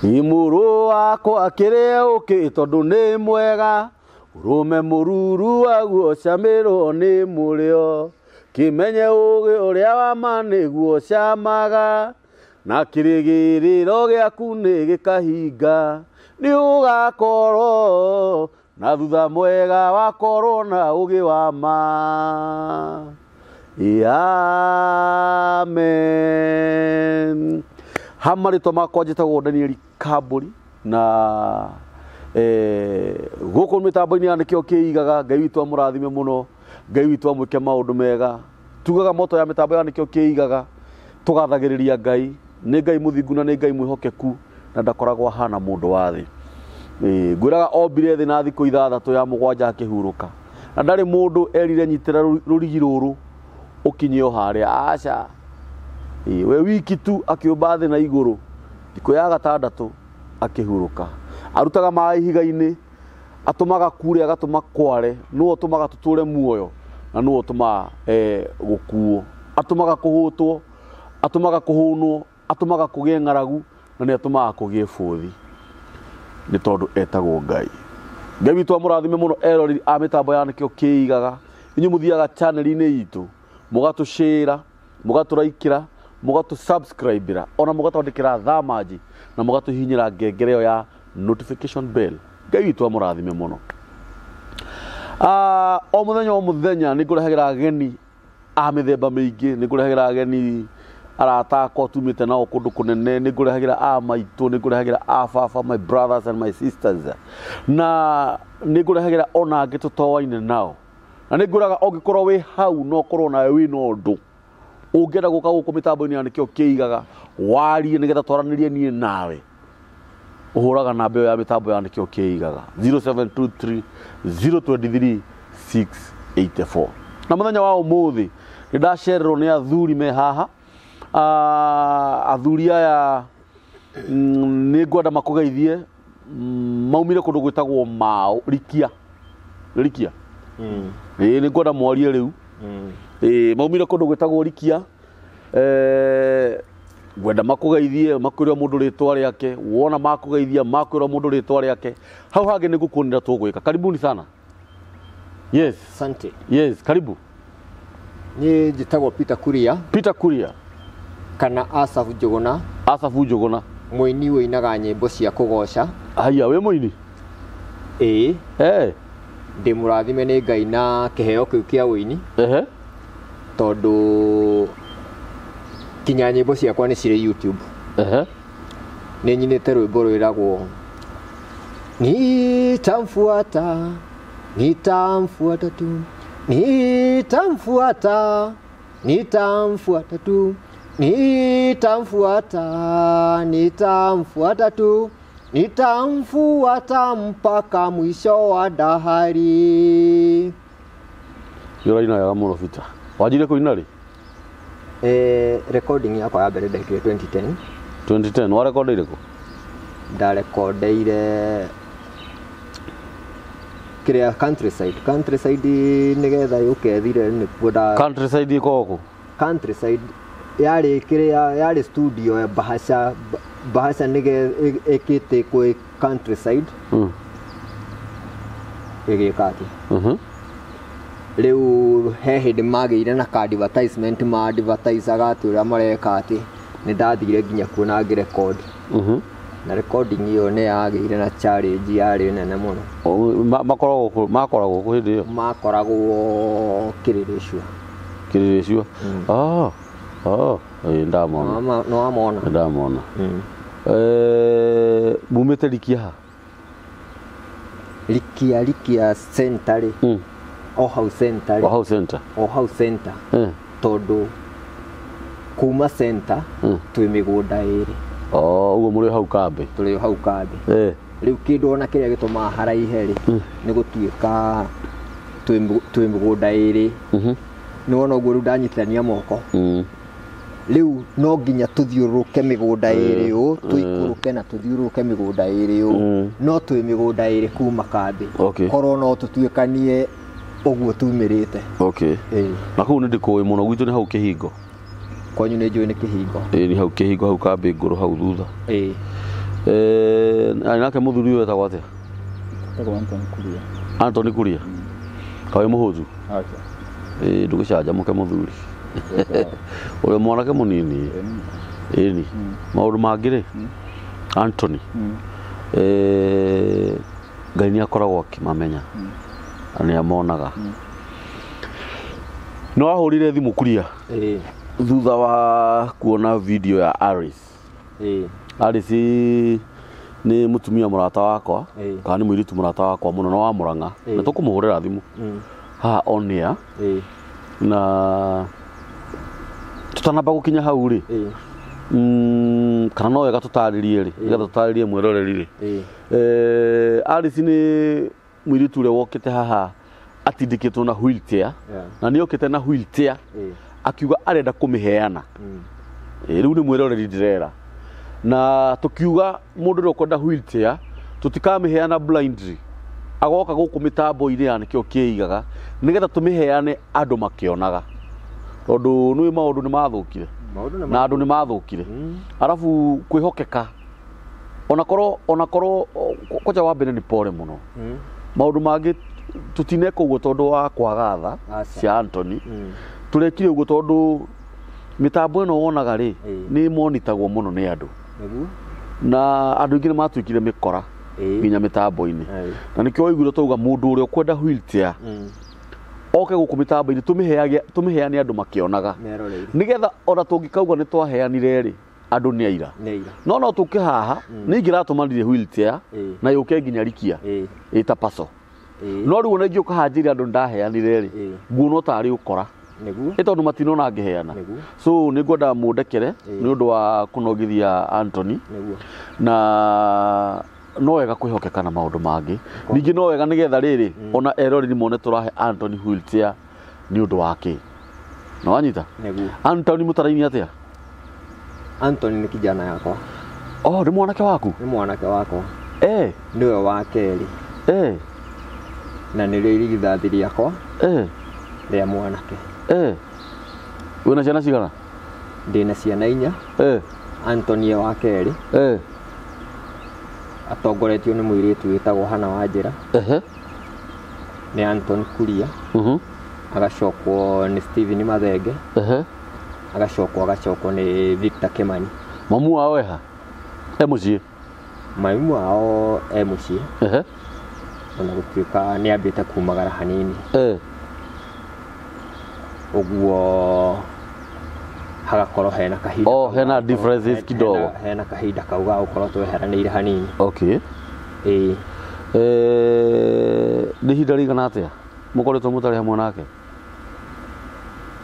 Mũrũ wakwa kĩrĩa ũkĩ tondũ nĩ mwega, ũrũme mũruru waguo camĩrwo nĩ mũrĩo, kĩmenye ũgĩ ũrĩa wa ma nĩguo camaga, na kĩrĩgĩrĩro gĩaku nĩ gĩkahinga, nĩ ũgakorwo na thutha mwega wakorwo na ũgĩ wa ma. Amen. Ha marĩtwa makwa njĩtagwo Daniel Kambũri na gũkũ mĩtambo-inĩ ya nĩkĩo kĩigaga. Ngai witũ amũrathime mũno, Ngai witũ amwĩke maũndũ mega. Tugaga moto ya mĩtambo ya nĩkĩo kĩigaga, tũgathagĩrĩria Ngai. Nĩ Ngai mũthingu na nĩ Ngai mwĩhokeku na ndakoragwo ahana mũndũ wa thĩ. Ngwĩraga ombire thĩ na thikũ 6 ya 7 akĩhurũka, na ndarĩ mũndũ erire nyitĩra rũrigi rũrũ ũkinye o harĩa, aca. We wiki tu akĩũmba thĩ na igũrũ, thikũ ya 6 akĩhurũka. Arutaga maĩ ihiga-inĩ, atũmaga kure, agatũma kware, nĩwe ũtũmaga tũtũre muoyo na nĩwe ũtũmaga gũkuo. Atũmaga kũhũtwo, atũmaga kũhũnwo, atũmaga kũgĩe ng'aragu na nĩ atũmaga kũgĩe bũthi, nĩ tondũ etagwo Ngai. Ngai witũ amũrathime mũno eroreri a mĩtambo ya nĩkĩo kĩigaga. Inyuĩ mũthiaga channel-inĩ itũ, mũgatũshare, mũgatũraikĩra, mũgatũsubscribera, ona mũgatwandĩkĩra thamanji na mũgatũhihinyĩra ngengere ĩyo ya notification bell. Ngai witũ amũrathime mũno. O mũthenya o mũthenya nĩ ngũrehagĩra ageni a mĩthemba mĩingĩ, nĩ ngũrehagĩra ageni arata akwa tumĩte nao kũndũ kũnene, nĩ ngũrehagĩra a maitũ, nĩ ngũrehagĩra a baba, my brothers and my sisters, na nĩ ngũrehagĩra ona angĩ tũtoaine nao. Na nĩ ngwĩraga ũngĩkorwo wĩ hau na ũkorwo nawe wĩna ũndũ ũngĩenda gũka gũkũ mĩtambo-inĩ ya nĩkĩo kĩigaga, warie nĩgetha twaranĩrie niĩ nawe, ũhũraga namba ĩyo ya mĩtambo ya nĩkĩo kĩigaga 0723 023 684. Na mũthenya wa ũmũthĩ nĩ ndacererwo nĩ athuri me haha. Athuri aya nĩ ngwenda makũgeithie, maumire kũndũ gwĩtagwo Mao Rikia. Rikia? Ĩĩ, nĩ ngwenda mwarie rĩu. Ĩĩ, maumire kũndũ gwĩtagwo Rikia. Ngwenda makũgeithie, makwĩre mũndũ rĩtwa rĩake. Wona makũgeithia, makwĩra mũndũ rĩtwa rĩake. Hau hangĩ nĩ ngũkuonera tũgwĩka. Karibuni sana. Yes. Asante. Yes, karibu. Niĩ njĩtagwo Peter Kuria. Peter Kuria. Kana Asaph Njũgũna. Asaph Njũgũna. Mũini ũinaga nyĩmbo cia kũgoca. Haya, wĩ mũini? Ĩĩ. Ndĩ mũrathime nĩ Ngai na kĩheo kĩu kĩa ũini. Tondũ kinya nyĩmbo ciakwa nĩ cirĩ YouTube. Nĩ nyinĩte rwĩmbo rwĩragwo Nitamfuata, nitamfuata tu, nitamfuata, nitamfuata tu, nitamfuata, nitamfuata tu, nitamfuata mpaka mwisho wa dahari. Ũraina wega mũno Peter. Wanjire kũina rĩ? Recording yakwa ya mbere ndekire 2010. 2010, warekondeire kũ? Ndarekondeire kĩrĩa countryside. Countryside nĩgetha yũke ĩthire nĩkuo nda Countryside ĩkoragwo kũ? Countryside yarĩ kĩrĩa, yarĩ studio ya Bahasha, Bahasha nĩgetha ĩkĩte kwĩ countryside. Ĩgĩka atĩa? Rĩu he hĩndĩ magĩire na ka advertisement, ma advertisaga atĩ ũrĩa mareka atĩ nĩ ndathire nginya kuo na ngĩrecord. Na recording ĩyo nĩ yagĩire na challenge yarĩ nene mũno. Makoragwo kũ, makoragwo kũ hĩndĩ ĩyo? Makoragwo Kĩrĩrĩcua. Kĩrĩrĩcua? Ĩĩ, ndamona. Nĩ wamona? Nĩ ndamona. Mumĩte Rikia ha? Rikia, Rikia center rĩ. O hau center rĩ. O hau center. O hau center. Tondũ kuma center twĩ mĩgũnda ĩrĩ. Oh, ũguo mũrĩ hau kambĩ. Tũrĩ hau kambĩ. Rĩu kĩndũ ona kĩrĩa gĩtũmaga haraihe rĩ, nĩ gũtuĩka twĩ mĩgũnda ĩrĩ. Nĩ wona ũguo rĩu ndanyitithania moko. Rĩu no nginya tũthiũrũrũke mĩgũnda ĩrĩ ũũ, tũikũrũke na tũthiũrũrũke mĩgũnda ĩrĩ ũũ. No twĩ mĩgũnda ĩrĩ kuma kambĩ. Korwo no tũtuĩkanie ũguo tumĩrĩte. Na kũu nĩ ndĩkũĩ mũno, gwitũ nĩ hau kĩhingo. Kwanyu nĩ njũĩ nĩ kĩhingo. Ĩĩ, nĩ hau kĩhingo, hau kambĩ ngũrũ hau thutha. Nake mũthuri ũyũ etagwo atĩa? Etagwo Anthony Kuria. Anthony Kuria. Kawe mũhũtu? Acha. Ndũgĩcanjamũke mũthuri. Ũrĩa mwanake mũnini. Ĩni. Maũndũ mangĩ rĩ, Anthony. Ngai nĩ akoragwo akĩmamenya. Na nĩ amonaga. Nĩ wahũrire thimũ Kuria thutha wa kuona video ya Alice. Alice nĩ mũtumia mũrata wakwa kana nĩ mũirĩtu mũrata wakwa mũno na wa Murang'a na tũkũmũhũrĩra thimũ haha on air na tũtanamba gũkinya hau rĩ, kana no wega tũtarĩrie rĩ, nĩgetha tũtarĩrie mwĩroreri rĩ. Alice nĩ mũirĩtu ũrĩa wokĩte haha atindĩkĩtwo na wheelchair na nĩ okĩte na wheelchair akiuga arenda kũmĩheana. Rĩu nĩ mwĩroreri ndĩrera na tukiuga mũndũ ũrĩa ũkwenda wheelchair tũtikamĩheana blindly, agoka gũkũ mĩtambo-inĩ ya nĩkĩo kĩigaga nĩgetha tũmĩheane andũ makĩonaga, tondũ nĩũĩ maũndũ nĩ mathũkire na andũ nĩ mathũkire. Arabu kwĩhokeka onakorwo kwanja wa mbere nĩ pore mũno, maũndũ mangĩ tũtineka ũguo tondũ wa kwaga tha cia Anthony. Tũrekire ũguo tondũ mĩtambo ĩno wonaga rĩ nĩ monitagwo mũno nĩ andũ na andũ aingĩ nĩ matuĩkire mĩkora nginya mĩtambo-inĩ, na nĩkĩo waiguire twauga mũndũ ũrĩa ũkwenda wheelchair oke gũkũ mĩtambo-inĩ tũmĩheane andũ makĩonaga nĩgetha ona tũngĩkauga nĩ twaheanire rĩ andũ nĩ aira. No tũke haha nĩ ingĩratũmanire wheelchair na yũke nginya Rikia ĩta paso, no rĩu ona ingĩũka haha njĩre andũ ndaheanire rĩ nguona tarĩ ũkora nĩ tondũ matinona ngĩheana. So nĩ ngwenda mũndekere nĩ ũndũ wa kũnogithia Anthony na no wega kwĩhokeka na maũndũ mangĩ. Ningĩ no wega nĩgetha rĩrĩ ona eroreri mone tũrahe Anthony wheelchair nĩ ũndũ wa kĩ. Na wanyita? Anthony mũtaraini atĩa? Anthony nĩ kijana yakwa. Oh, nĩ mwanake waku? Nĩ mwanake wakwa. Nĩwe wa kerĩ. Na nĩrĩo irigithathi rĩakwa rĩa mwanake. Wĩna ciana cigana? Ndĩna ciana inya. Anthony wa kerĩ. Atongoretio nĩ mũirĩtu wĩtagwo Hana Wanjĩra. Nĩ Anthony Kuria. Agacokwo nĩ Steven Mathenge. Agacokwo nĩ Victor Kimani. Mamu wao eha? E mũciĩ? Maimu wao e mũciĩ. Ona gũtuĩka nĩ ambĩte kumagara hanini. Ũguo hagakorwo hena kahinda. Oh, hena differences kidogo. Hena kahinda kau ga gũkorwo tweheranĩire hanini. Okay. Nĩ ihinda rĩigana atĩa mũkoretwo mũtarĩ hamwe nake?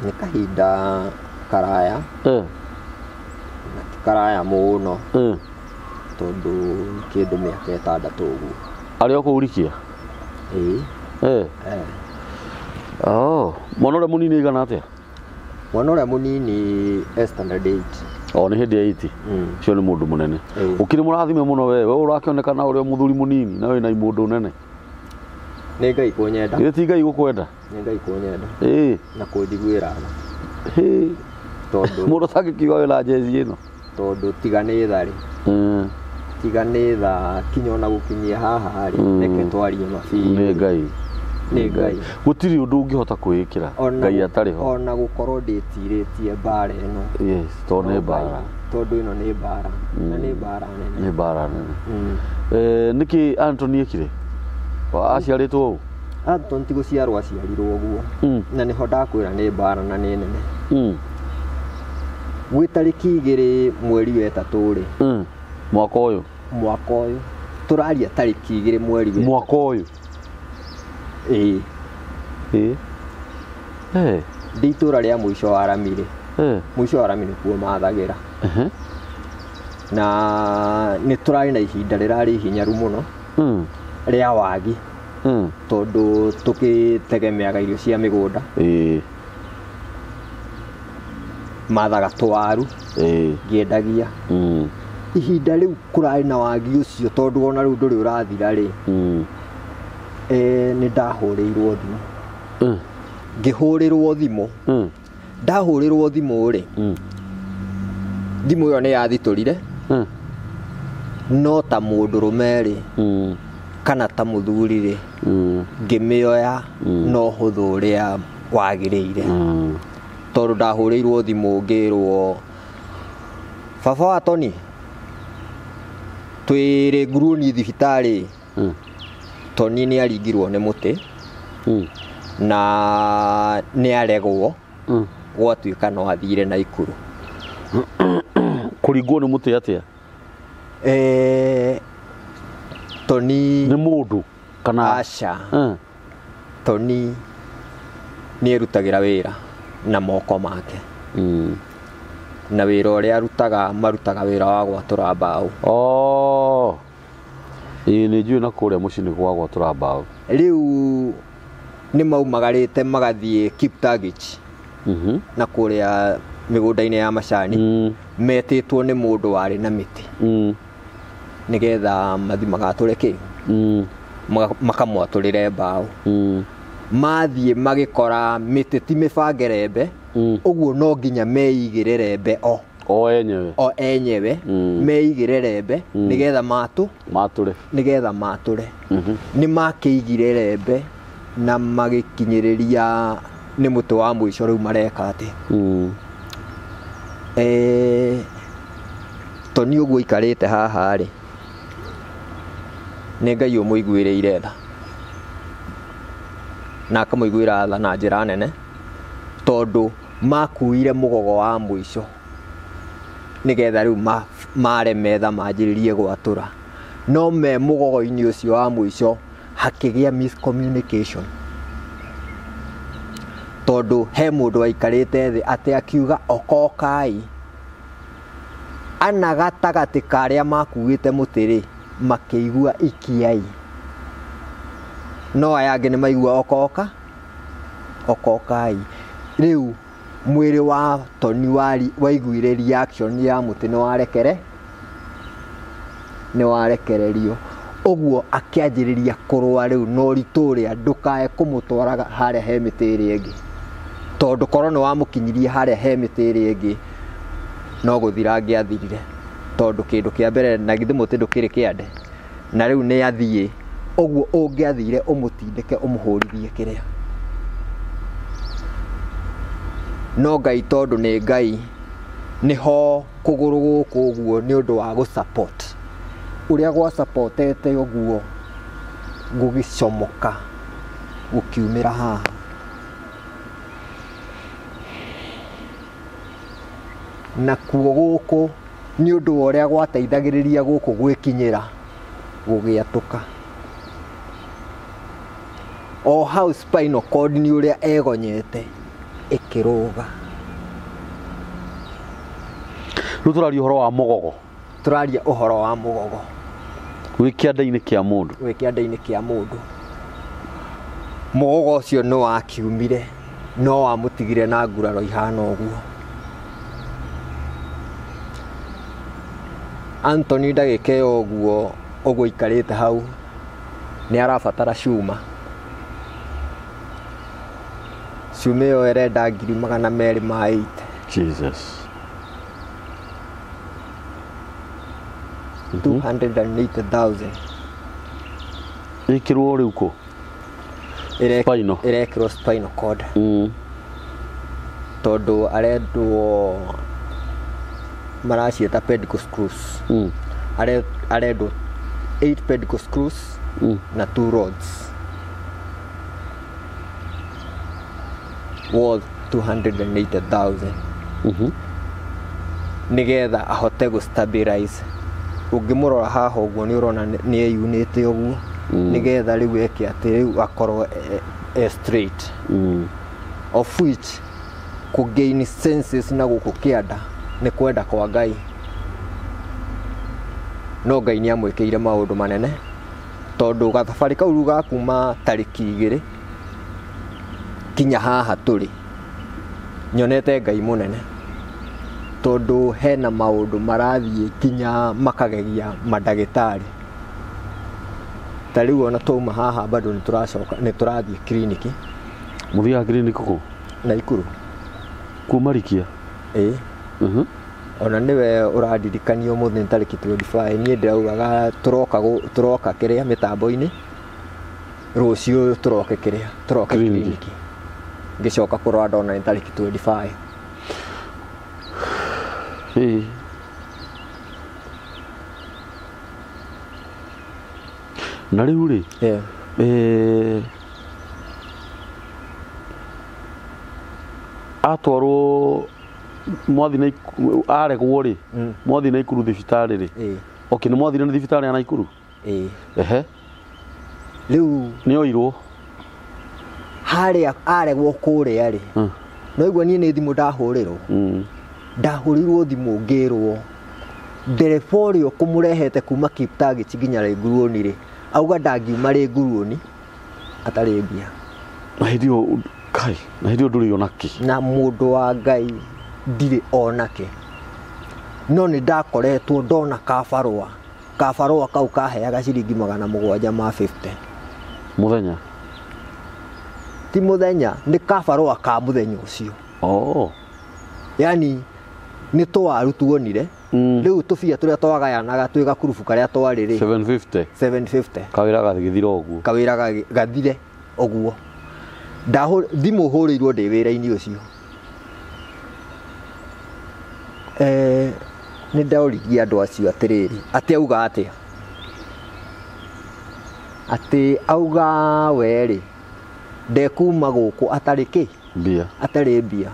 Nĩ kahinda karaya. Na ti karaya mũno. Tondũ nĩ kĩndũ mĩaka 6 ũguo. Arĩ o kũu Rikia? Oh, mwana ũrĩa mũnini aigana atĩa? Mwana ũrĩa mũnini e standard 8. Oh, nĩ hĩndĩ ya 8. Ũcio nĩ mũndũ mũnene. Ũkĩrĩ mũrathime mũno we ũrakĩonekana ũrĩa mũthuri mũnini na wĩna mũndũ nene. Nĩ Ngai kũnyenda. Githĩ ti Ngai gũkwenda? Nĩ Ngai kũnyenda. Na kũnjiguĩra tha. Tondũ mũndũ atangĩkiuga wĩna jezi ĩno. Tondũ tiga nĩ tha rĩ. Tiga nĩ tha kinya ona gũkinyia haha rĩ, reke twarie mabiũ. Nĩ Ngai. Nĩ Ngai. Gũtirĩ ũndũ ũngĩhota kwĩĩkĩra Ngai atarĩ ho. Ona gũkorwo ndĩtirĩtie mbara ĩno. Yes, tondũ nĩ mbara. Tondũ ĩno nĩ mbara. Na nĩ mbara nene. Nĩ mbara nene. Nĩkĩ Anthony ekire? Aciarĩtwo ũũ? Anthony ti gũciarwo aciarirwo ũguo. Na nĩho ndakwĩra nĩ mbara na nĩ nene. Gwĩ tarĩki 2 mweri wa 3 rĩ. Mwaka ũyũ? Mwaka ũyũ. Tũraria tarĩki 2 mweri wa mwaka ũyũ. Ndĩ itũra rĩa mũico wa rami rĩ. Mũico wa rami nĩkuo mathagĩra. Na nĩ tũrarĩ na ihinda rĩrarĩ ihinyaru mũno rĩa wagi. Tondũ tũkĩtegemeaga irio cia mĩgũnda. Mathaga tũwaru. Ngĩendagia. Ihinda rĩu kũrarĩ na wagi ũcio tondũ ona rĩu ndũrĩ ũrathira rĩ. Nĩ ndahũrĩirwo thimũ. Ngĩhũrĩrwo thimũ. Ndahũrĩrwo thimũ rĩ. Thimũ ĩyo nĩ yathitũrire. No ta mũndũrũme rĩ, kana ta mũthuri rĩ, ngĩmĩoya no hũthũ ũrĩa wagĩrĩire. Tondũ ndahũrĩirwo thimũ ngĩrwo baba wa Tony twĩrĩ Nguruni thibitarĩ. Tony nĩ aringirwo nĩ mũtĩ na nĩ aregwo gwatuĩka no athire Naikuru. Kũringwo nĩ mũtĩ atĩa? Tony nĩ mũndũ kana aca? Tony nĩ erutagĩra wĩra na moko make. Na wĩra ũrĩa arutaga, marutaga wĩra wa gwatũra mbaũ. Oh. Ĩĩ nĩ njũĩ na kũrĩa mũciĩ nĩ gwa gwatũra mbaũ. Rĩu nĩ maumagarĩte magathiĩ Kiptagich na kũrĩa mĩgũnda-inĩ ya macani, metĩtwo nĩ mũndũ warĩ na mĩtĩ nĩgetha mathi magatũre kĩ, makamwatũrĩre mbaũ. Mathiĩ magĩkora mĩtĩ ti mĩbange rembe, ũguo no nginya meigĩre rembe o o enyewe, o enyewe meigĩre rembe nĩgetha matũre, nĩgetha matũre. Nĩ makĩigire rembe na magĩkinyĩrĩria nĩ mũtĩ wa mũico rĩu mareka atĩ. Tony ũguo aikarĩte haha rĩ, nĩ Ngai ũmũiguĩrĩire tha na akamũiguĩra tha na njĩra nene, tondũ makuire mũgogo wa mũico nĩgetha rĩu mare metha manjĩrĩrie gwatũra. No me mũgogo-inĩ ũcio wa mũico hakĩgĩa miscommunication, tondũ he mũndũ waikarĩte thĩ atĩ akiuga okokai, ana gatagatĩ ka arĩa makuĩte mũtĩ rĩ, makĩigua ikiai, no aya angĩ nĩ maigua okoka okokai. Rĩu mwĩrĩ wa Tony waiguire reaction ya mũtĩ nĩ warekererio, ũguo akĩanjĩrĩria kũrũa rĩu na ũritũ ũrĩa ndũkae kũmũtwaraga harĩa he mĩtĩ ĩrĩa ĩngĩ, tondũ korwo nĩ wamũkinyirie harĩa he mĩtĩ ĩrĩa ĩngĩ no gũthira angĩathirire, tondũ kĩndũ kĩa mbere na githĩ mũtĩ ndũkĩrĩ kĩande, na rĩu nĩ athiĩ, ũguo ũngĩathire ũmũtindĩke ũmũhũrithie kĩrĩa. No Ngai tondũ nĩ Ngai, nĩho kũgũrũ gũkũ ũguo nĩ ũndũ wa gũ-support ũrĩa gwa-supportete ũguo gũgĩcomoka gũkiumĩra haha. Nakuo gũkũ nĩ ũndũ wa ũrĩa gwateithagĩrĩria gũkũ gwĩkinyĩra gũgĩatũka. O hau spinal cord nĩ ũrĩa egonyete ĩkĩrũga. Rĩu tũraria ũhoro wa mũgogo. Tũraria ũhoro wa mũgogo. Wĩ kĩanda-inĩ kĩa mũndũ. Wĩ kĩanda-inĩ kĩa mũndũ. Mũgogo ũcio nĩ wakiumire, no wamũtigire na nguraro ihana ũguo. Anthony ndagĩka ĩyo ũguo ũguo aikarĩte hau nĩ arabatara cuma. Cuma ĩyo ĩrenda 280,000. Jesus. 280,000. Ĩkĩrwo rĩu kũ? Spinal. Ĩrekĩrwo spinal cord. Tondũ arendwo maraciĩta pedicle screws. Arendwo 8 pedicle screws na 2 rods worth 280,000. Nĩgetha ahote gũ stabilize. Ũngĩmũrora haha ũguo nĩ ũrona nĩ eyunĩte ũguo, nĩgetha rĩu eke atĩ rĩu akorwo e straight. Of which kũ gain senses na gũkũ kĩanda nĩ kwenda kwa Ngai. No Ngai nĩ amwĩkĩire maũndũ manene, tondũ gathabarĩ kau rĩu ga kuma tarĩki 2 kinya haha tũrĩ, nyonete Ngai mũnene, tondũ hena maũndũ marathiĩ kinya makagegia mandagĩtarĩ. Ta rĩu ona twauma haha bado nĩ tũracoka, nĩ tũrathiĩ kiriniki. Mũthiaga kiriniki kũ? Naikuru. Kuma Rikia? Ĩĩ. Ona niwe ũrandirikania ũmũthĩ nĩ tarĩki 25 niĩ ndĩraugaga tũroka kĩrĩa mĩtambo-inĩ rũciũ tũroke kĩrĩa tũroke kliniki ngĩcoka kũrora ndona nĩ tarĩki 25. Na rĩu rĩ atwarwo mwathi na aregwo rĩ mwathi Naikuru thibitarĩ rĩ. Okay, nĩ mwathire na thibitarĩ ya Naikuru? Ehe. Rĩu nĩ oirwo harĩa aregwo kũrĩa rĩ no igua niĩ nĩ thimũ ndahũrĩrwo. Ndahũrĩirwo thimũ ngĩrwo ndereba ũrĩa ũkũmũrehete kuma Kiptagich nginya Rĩnguruoni rĩ auga ndangiuma Rĩnguruoni atarĩ mbia. Na hĩndĩ ĩyo kai na hĩndĩ ĩyo ndũrĩ onake. Na mũndũ wa Ngai ndirĩ onake no nĩ ndakoretwo ndona kabarũa kau kaheaga ciringi 750 mũthenya. Ti mũthenya, nĩ kabarũa ka mũthenya ũcio. Oh. Yani nĩ tũwaru tuonire rĩu tũbia tũrĩa twagayanaga twĩ gakurubu karĩa twarĩ rĩ 750 750 kawĩra gagĩthira ũguo. Kawĩra gathire ũguo. Thimũ hũrĩirwo ndĩ wĩra-inĩ ũcio. Nĩ ndaũririe andũ acio atĩrĩrĩ atĩ auga atĩa atĩ auga werĩ ndekuma gũkũ atarĩ kĩ mbia atarĩ mbia.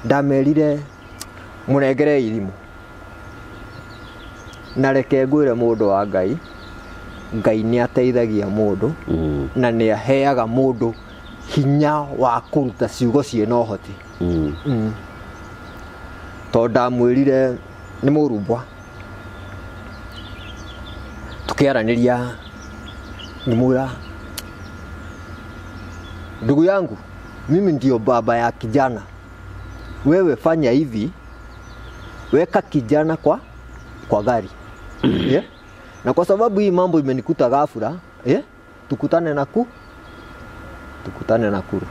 Ndamerire mũnengere thimũ na reke ngwĩre mũndũ wa Ngai, Ngai nĩ ateithagia mũndũ na nĩ aheaga mũndũ hinya wa kũruta ciugo ciĩna ũhoti. Tondũ ndamwĩrire nĩ mũrumbwa tukiaranĩria ngĩmwĩra ndugu yangu, mimi ndio baba ya kijana, wewe fanya hivi, weka kijana kwa gari. Yeah? Na kwa sababu hii mambo imenikuta ghafla, yeah? Tukutane Nakuru.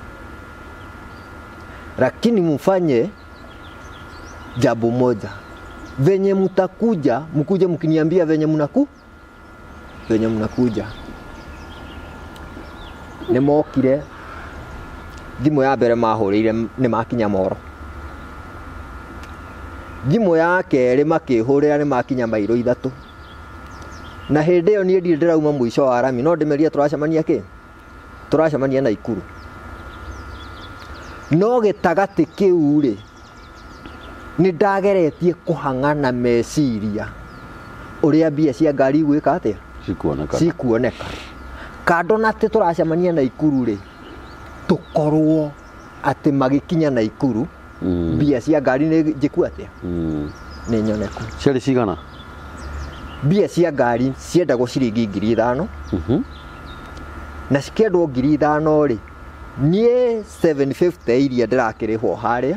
Lakini mfanye jambo moja, venye mtakuja mkuje mkiniambia venye mnakuja. Nĩ mokire thimũ ya mbere mahũrĩire nĩ makinya Moro. Thimũ ya kerĩ makĩhũrĩra nĩ makinya mairo 3. Na hĩndĩ ĩyo niĩ ndirĩ ndĩrauma mũico wa rami no ndĩmerie tũracemania kĩ? Tũracemania Naikuru. No gĩtagatĩ kĩu rĩ nĩ ndageretie kũhang'ana meciria ũrĩa mbia cia ngari igwĩka atĩa cikuoneka. Kando na atĩ tũracemania Naikuru rĩ tũkorwo atĩ magĩkinya Naikuru mbia cia ngari nĩ njĩku atĩa nĩ nyoneku. Ciarĩ cigana? Mbia cia ngari ciendagwo ciringi 5,000. Na cikĩendwo 5,000 rĩ niĩ 750 iria ndĩrakĩrĩhwo harĩa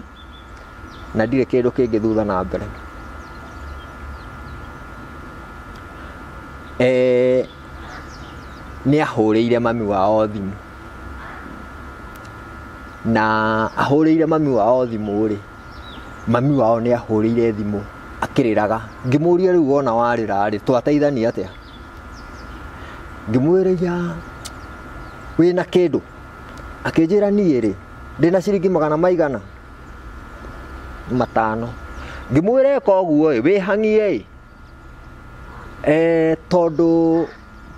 na ndirĩ kĩndũ kĩngĩ thutha na mbere. Nĩ ahũrĩire mami wao thimũ. Na ahũrĩire mami wao thimũ rĩ mami wao nĩ ahũrĩire thimũ akĩrĩraga. Ngĩmũria rĩu wona warĩra rĩ twateithania atĩa? Ngĩmwĩra wĩna kĩndũ? Akĩnjĩra niĩ rĩ ndĩna ciringi 500 maigana. Ngĩmwĩra ĩka ũguo ĩ wĩhang'ie ĩ tondũ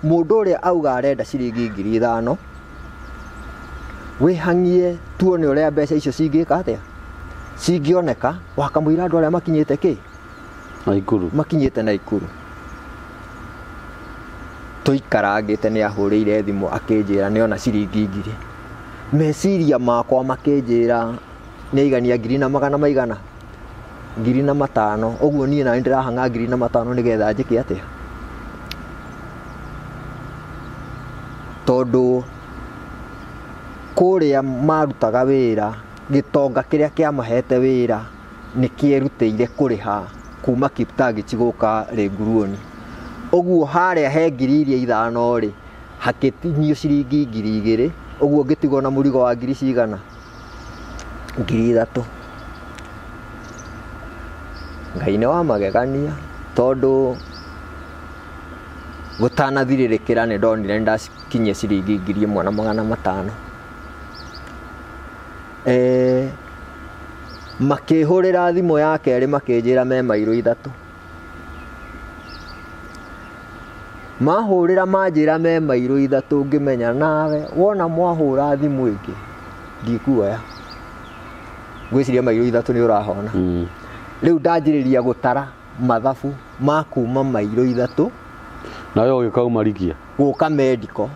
mũndũ ũrĩa auga arenda ciringi 5,000 wĩhang'ie tuone ũrĩa mbeca icio cingĩka atĩa cingĩoneka wakamũira andũ arĩa makinyĩte kĩ Naikuru makinyĩte Naikuru. Tũikarangĩte nĩ ahũrĩire thimũ akĩnjĩra nĩona ciringi 1,000. Meciria makwa makĩnjĩra nĩ aigania 1,000 na magana maigana 1,500 ũguo niĩ na ndĩrahang'a 1,500 nĩgetha njĩke atĩa tondũ kũrĩa marutaga wĩra gĩtonga kĩrĩa kĩamahete wĩra nĩ kĩerutĩire kũrĩha kuma Kiptagich gũka Rĩnguruoni. Ũguo harĩa he 5,000 rĩ hakĩtinio ciringi 2,000 ũguo ngĩtigwo na mũrigo wa ngiri cigana 3,000. Ngai nĩ wa magegania tondũ gũtanathirĩrĩkĩra nĩ ndonire ndakinyia ciringi 1500. Makĩhũrĩra thimũ ya kerĩ makĩnjĩra me mairũ 3. Mahũrĩra manjĩra me mairũ 3 ngĩmenya nawe wona mwahũra thimũ ĩngĩ ndikuoya. Ngwĩciria mairũ 3 nĩ ũrahona. Rĩu ndanjĩrĩria gũtara mathabu ma kuma mairũ 3 nawe ũgĩkauma rikia gũka medical.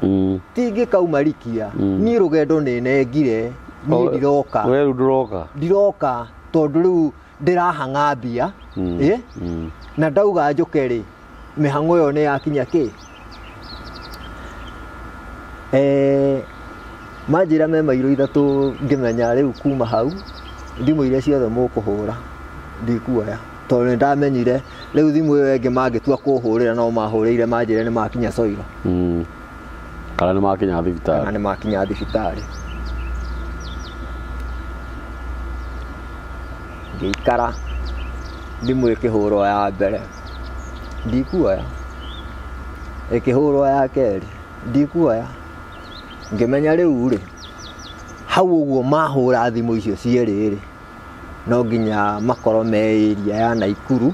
Tingĩkauma rikia niĩ rũgendo nĩ nengire niĩ ndiroka. We rĩu ndũroka? Ndiroka tondũ rĩu ndĩrahang'a mbia. Na ndauga njũke rĩ mĩhang'o ĩyo nĩ yakinya kĩ. Manjĩra me mairũ 3 ngĩmenya rĩu kuma hau thimũ iria ciothe mũkũhũra ndikuoya tondũ nĩ ndamenyire rĩu thimũ ĩyo ĩngĩ mangĩtua kũhũrĩra no mahũrĩire manjĩre nĩ makinya Soiro. Kana nĩ makinya thibitarĩ. Kana nĩ makinya thibitarĩ. Ngĩikara thimũ ĩkĩhũrwo ya mbere ndikuoya, ĩkĩhũrwo ya kerĩ ndikuoya. Ngĩmenya rĩu rĩ hau ũguo mahũra thimũ icio cierĩ rĩ no nginya makorwo me area ya Naikuru.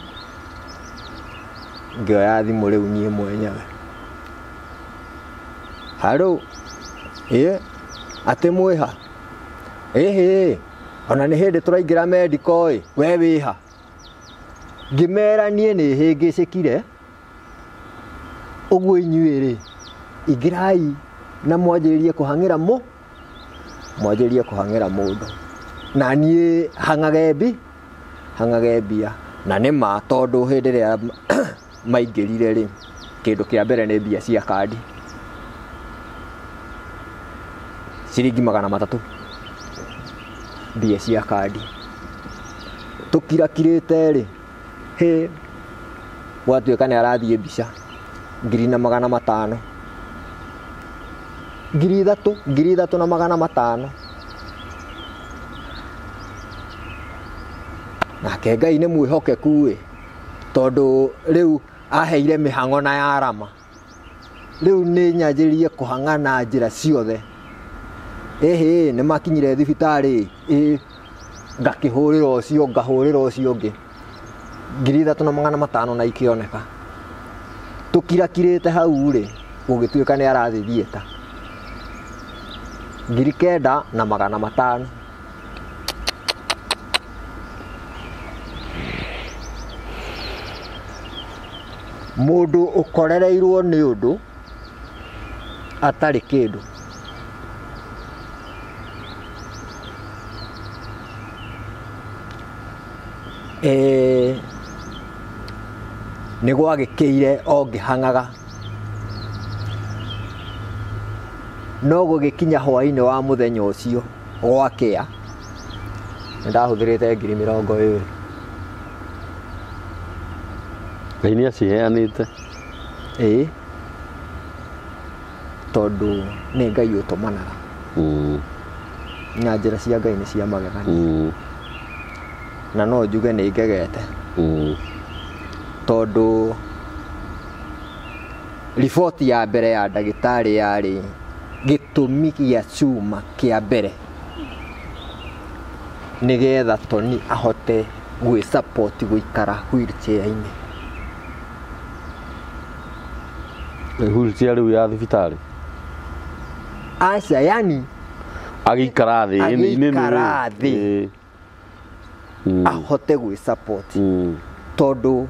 Ngĩoya thimũ rĩu niĩ mwenyewe. Haro atĩ mwĩha ĩhĩ ona nĩ hĩndĩ tũraingĩra medical ĩ we wĩha. Ngĩmera niĩ nĩ hĩngĩcĩkire ũguo inyuĩ rĩ ingĩrai na mwanjĩrĩrie kũhang'ĩra mwanjĩrĩrie kũhang'ĩra mũndũ na niĩ hang'age mbia. Na nĩ ma tondũ hĩndĩ ĩrĩa maingĩrire rĩ kĩndũ kĩa mbere nĩ mbia cia kandi ciringi 300 mbia cia kandi. Tũkirakirĩte rĩ hĩ gwatuĩka nĩ arathiĩ mbica 1500 3,000 3,500. Nake Ngai nĩ mwĩhokeku ĩ tondũ rĩu aheire mĩhang'o na ya rama. Rĩu nĩ nyanjĩrĩrie kũhang'a na njĩra ciothe. Ĩhĩ nĩ makinyire thibitarĩ ĩ ngakĩhũrĩra ũcio ngahũrĩra ũcio ũngĩ 3,500 na ikĩoneka. Tũkirakirĩte hau rĩ gũgĩtuĩka nĩ arathiĩ theatre 9,500. Mũndũ ũkorereirwo nĩ ũndũ atarĩ kĩndũ. Nĩ gwagĩkĩire o ngĩhang'aga no gũgĩkinya hwaĩ-inĩ wa mũthenya ũcio gwakĩa nĩ ndahũthĩrĩte 20,000. Ngai nĩ aciheanĩte. Ĩĩ tondũ nĩ Ngai ũtũmanaga. Na njĩra cia Ngai nĩ cia magegania. Na no njuge nĩ ngegete. Tondũ riboti ya mbere ya ndagĩtarĩ yarĩ gĩtũmi gĩa cuma kĩa mbere nĩgetha Tony ahote gwĩ-support gũikara wheelchair-inĩ. Wheelchair rĩu ya thibitarĩ? Aca, yani agĩikara thĩ, agĩikara thĩ ahote gwĩ-support tondũ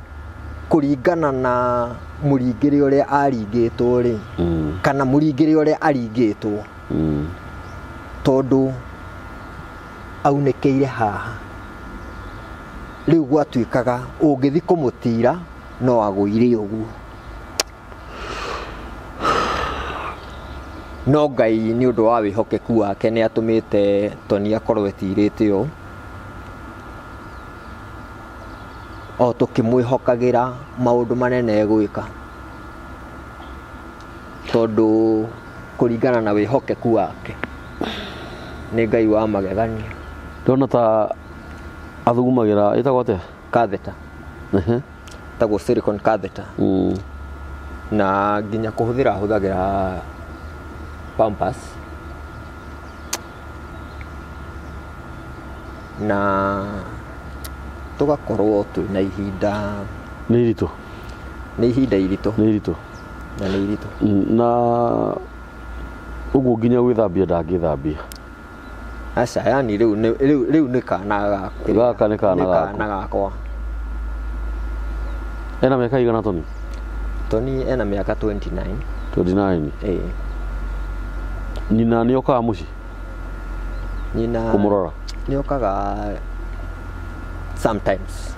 kũringana na mũringĩre ũrĩa aringĩtwo rĩ kana mũringĩre ũrĩa aringĩtwo tondũ aunĩkĩire haha rĩu gwatuĩkaga ũngĩthi kũmũtira no agũire ũguo. No Ngai nĩ ũndũ wa wĩhokeku wake nĩ atũmĩte Tony akorwo etirĩte ũũ o tũkĩmwĩhokagĩra maũndũ manene egwĩka tondũ kũringana na wĩhokeku wake nĩ Ngai wa magegania. Ndona ta athugumagĩra ĩtagwo atĩa? Catheter. Tagwo silicone catheter. Na nginya kũhũthĩra hũthagĩra pampers. Na tũgakorwo twĩna ihinda nĩ iritũ. Nĩ ihinda iritũ. Nĩ iritũ. Na nĩ iritũ. Na ũguo nginya gwĩthambia ndangĩthambia. Aca, yani rĩu nĩ kana gaka. Gaka nĩ kana gakwa. Nĩ kana gakwa. Ena mĩaka igana Tony? Tony ena mĩaka 29. 29. Ĩĩ. Nyina nĩ okaga mũciĩ? Nyina kũmũrora? Nĩ okaga sometimes.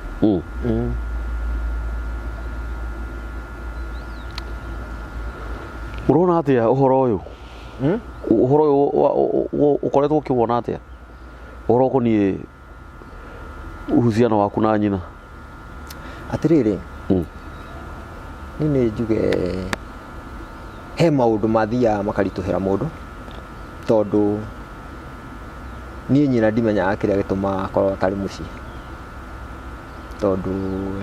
Ũrona atĩa ũhoro ũyũ? Ũhoro ũyũ ũkoretwo ũkĩwona atĩa? Ũhoro ũkoniĩ uhusiano waku na nyina? Atĩrĩrĩ, niĩ nĩ njuge he maũndũ mathiaga makaritũhĩra mũndũ tondũ niĩ nyina ndimenyaga kĩrĩa gĩtũmaga akorwo atarĩ mũciĩ tondũ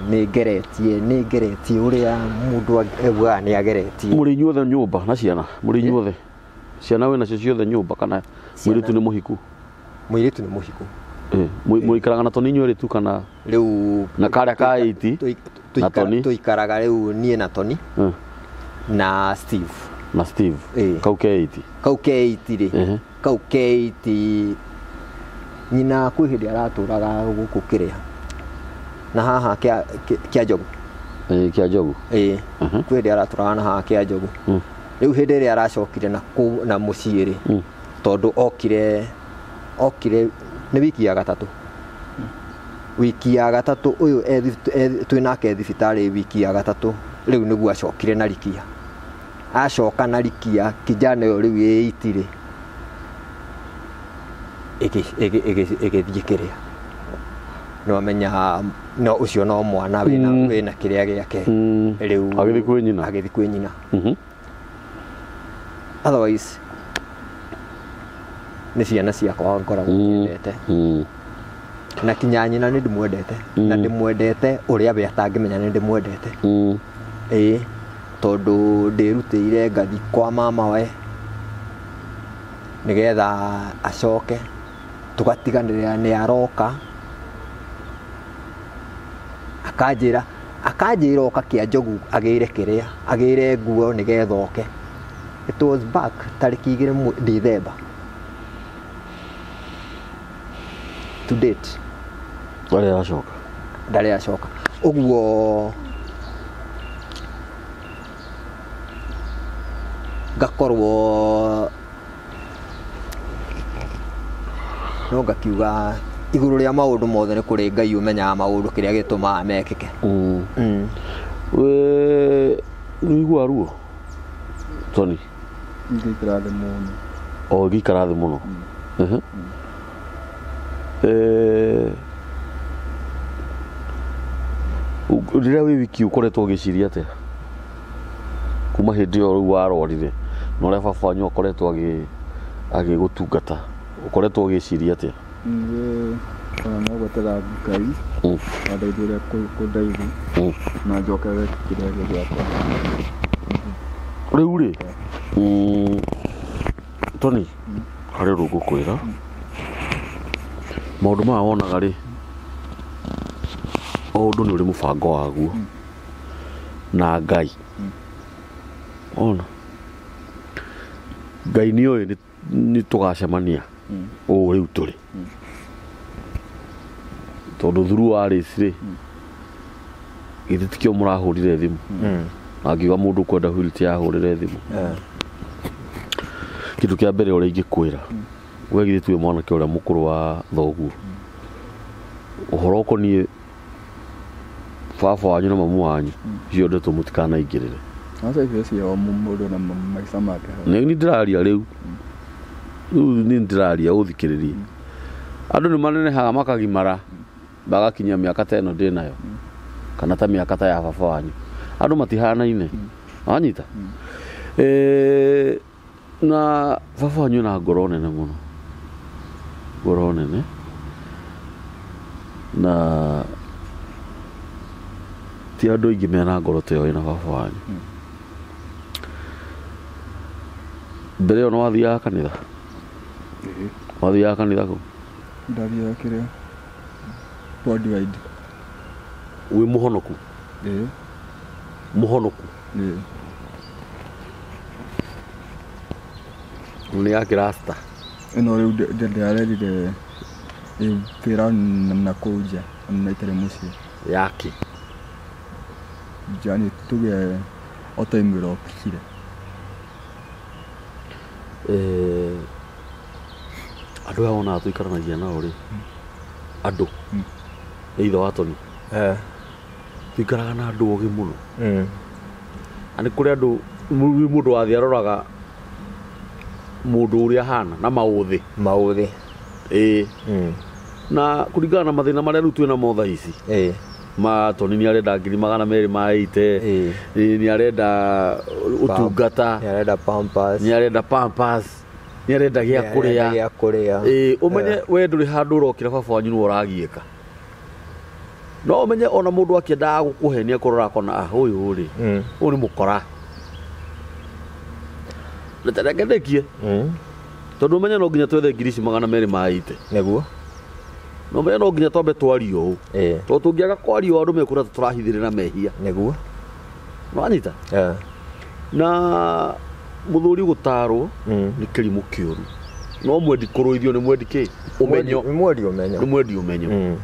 nĩ ngeretie ũrĩa mũndũ augaga nĩ ageretie. Mũrĩ inyuothe nyũmba na ciana? Mũrĩ inyuothe? Ciana wĩ nacio ciothe nyũmba kana mũirĩtu nĩ mũhiku? Mũirĩtu nĩ mũhiku. Mũikaraga na Tony inyuerĩ tu kana rĩu na karĩa ka 80 na Tony? Tũikaraga rĩu niĩ na Tony na Steve. Na Steve. Kau ke 80. Kau ke 80 rĩ. Kau ke 80 nyina kwĩ hĩndĩ aratũraga gũkũ kĩrĩa na haha kĩa Njogu. Kĩa Njogu. Ĩĩ. Kwĩ hĩndĩ aratũraga na haha kĩa Njogu. Rĩu hĩndĩ ĩrĩa aracokire na mũciĩ rĩ tondũ okire nĩ wiki ya gatatũ. Wiki ya gatatũ ũyũ twĩ nake thibitarĩ wiki ya gatatũ rĩu nĩguo acokire na rikia. Acoka na rikia kijana ũyũ rĩu 80 rĩ ĩgĩthiĩ kĩrĩa. No amenya no ũcio no mwana wĩna kĩrĩa gĩake rĩu agĩthiĩ kwĩ nyina. Agĩthiĩ kwĩ nyina. Otherwise nĩ ciana ciakwa ngoragwo nyendete. Na kinya nyina nĩ ndĩmwendete. Na ndĩmwendete ũrĩa we atangĩmenya nĩ ndĩmwendete. Ĩĩ tondũ ndĩrutĩire ngathi kwa mama we nĩgetha acoke tũgatiganĩra nĩ aroka akanjĩra oka kĩa Njogu agĩre kĩrĩa agĩre nguo nĩgetha oke. It was back tarĩki 2 December to date. Ndarĩ acoka. Ndarĩ acoka. Ũguo ngakorwo no ngakiuga igũrũ rĩa maũndũ mothe nĩ kũrĩ Ngai ũmenyaga maũndũ kĩrĩa gĩtũmaga mekĩke. We nĩũiguaga ruo Tony? Ngĩikara thĩ mũno. O ngĩikara thĩ mũno. Rĩrĩa wĩ wiki ũkoretwo ũgĩciria atĩa kuma hĩndĩ ĩyo rĩu warwarire na ũrĩa baba wanyu akoretwo agĩgũtungata ũkoretwo ũgĩciria atĩa? Niĩ ona no gwetera Ngai andeithie ũrĩa kũndeithia na njokerere kĩrĩa gĩakwa. Rĩu rĩ Tony harĩ ũndũ ngũkwĩra maũndũ maya wonaga rĩ o ũndũ nĩ ũrĩ mũbango waguo na Ngai. Ona Ngai nĩ oĩ nĩ tũgacemania ũũ rĩu tũrĩ tondũ through Alice rĩ githĩ tikĩo mũrahũrire thimũ na ngiuga mũndũ ũkwenda wheelchair ahũrĩre thimũ. Kĩndũ kĩa mbere ũrĩa ingĩkwĩra we githĩ tiwe mwanake ũrĩa mũkũrũ wa thoguo ũhoro ũkoniĩ baba wanyu na mamu wanyu icio ndeto mũtikanaingĩrĩre. Aca icio cio mũndũ na maica make. Nĩ ndĩraria rĩu nĩ ndĩraria ũthikĩrĩrie. Andũ nĩ manenehaga makagimara magakinyia mĩaka ta ĩno ndĩ nayo kana ta mĩaka ta ya baba wanyu. Andũ matihanaine. Wanyita? Na baba wanyu na ngoro nene mũno. Ngoro nene. Na Ti andũ aingĩ mena ngoro ta ĩyo ĩna baba wanyu. Mbere ĩyo nĩ wathiaga kanitha? Wathiaga kanitha kũ? Ndathiaga kĩrĩa Worldwide. Wĩ mũhonoku? Ĩĩ. Mũhonoku? Ĩĩ. Nĩ ya kĩrasta? Ĩno rĩu ndĩrarerire wĩra na kũu nja na itarĩ mũciĩ. Yake? Yani tuge o time ĩrokire. Andũ aya wonaga tũikaranagia nao rĩ, andũ ithe wa Tony, tũikaraga na andũ ogĩ mũno. Na nĩ kũrĩ andũ mũndũ wathiĩ aroraga mũndũ ũrĩa ahana na maũthĩ. Maũthĩ. Ĩĩ. Na kũringana na mathĩna marĩa rĩu twĩna mo thaa ici. Ma Tony nĩ arenda 280,000, nĩ arenda ũtungata, nĩ arenda Pampers, nĩ arenda Pampers, nĩ arenda gĩa kũrĩa, gĩa kũrĩa. Ũmenye we ndũrĩ handũ ũrokĩra baba wanyu nĩwe ũragiĩka. No ũmenye ona mũndũ akĩendaga gũkũhenia kũrora akona ũyũ rĩ, ũyũ nĩ mũkora. Reke ndĩkie. Tondũ ũmenye no nginya twethe 280,000. Nĩguo. No ũmenye no nginya twambe twarie ũũ. Tondũ tũngĩaga kwaria ũũ andũ mekũra tũrahithĩrĩra mehia. Nĩguo. Nĩwanyita? Na mũthuri gũtarwo nĩ kĩrimũ kĩũru. No mwendi kũrũithio nĩ mwendi kĩ? Ũmenyo. Nĩ mwendi ũmenyo. Nĩ mwendi ũmenyo.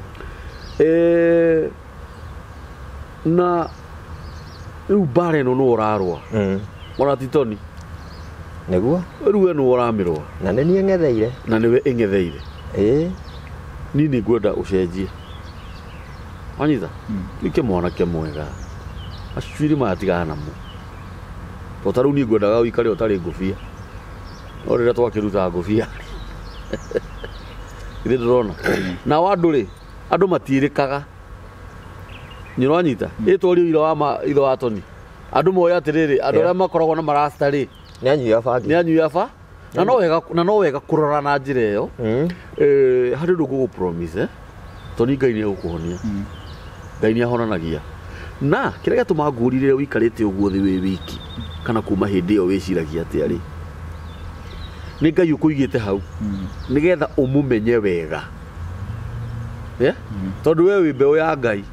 Na rĩu mbara ĩno nĩwe ũrarũa. Ona ti Tony. Nĩguo. Rĩu we nĩwe ũramĩrũa. Na nĩ niĩ ng'etheire. Na nĩwe ĩng'etheire. Niĩ nĩ ngwenda ũcenjie. Wanyita? Tuĩke mwanake mwega. Macuiri maya tigana namo. Tondũ ta rĩu niĩ ngwendaga ũikare ũtarĩ ngũbia. No rĩrĩa twakĩruta ngũbia. Githĩ ndũrona? Nao andũ rĩ, andũ matiĩrĩkaga. Nĩ ũranyita? Ĩ twarie ũira wa ma ithe wa Tony. Andũ moĩ atĩrĩrĩ, andũ arĩa makoragwo na marasta rĩ, nĩ anyui a bangi. Nĩ anyui a ba. Na no wega kũrora na njĩra ĩyo. Harĩ ũndũ ngũgũ promise, Tony Ngai nĩ egũkũhonia. Ngai nĩ ahonanagia. Na kĩrĩa gĩatũma ngũũrire ũikarĩte ũguo thĩ wĩ wiki kana kuma hĩndĩ ĩyo wĩciragia atĩa rĩ, nĩ Ngai ũkũigĩte hau nĩgetha ũmũmenye wega. Tondũ we wĩ mbeũ ya Ngai.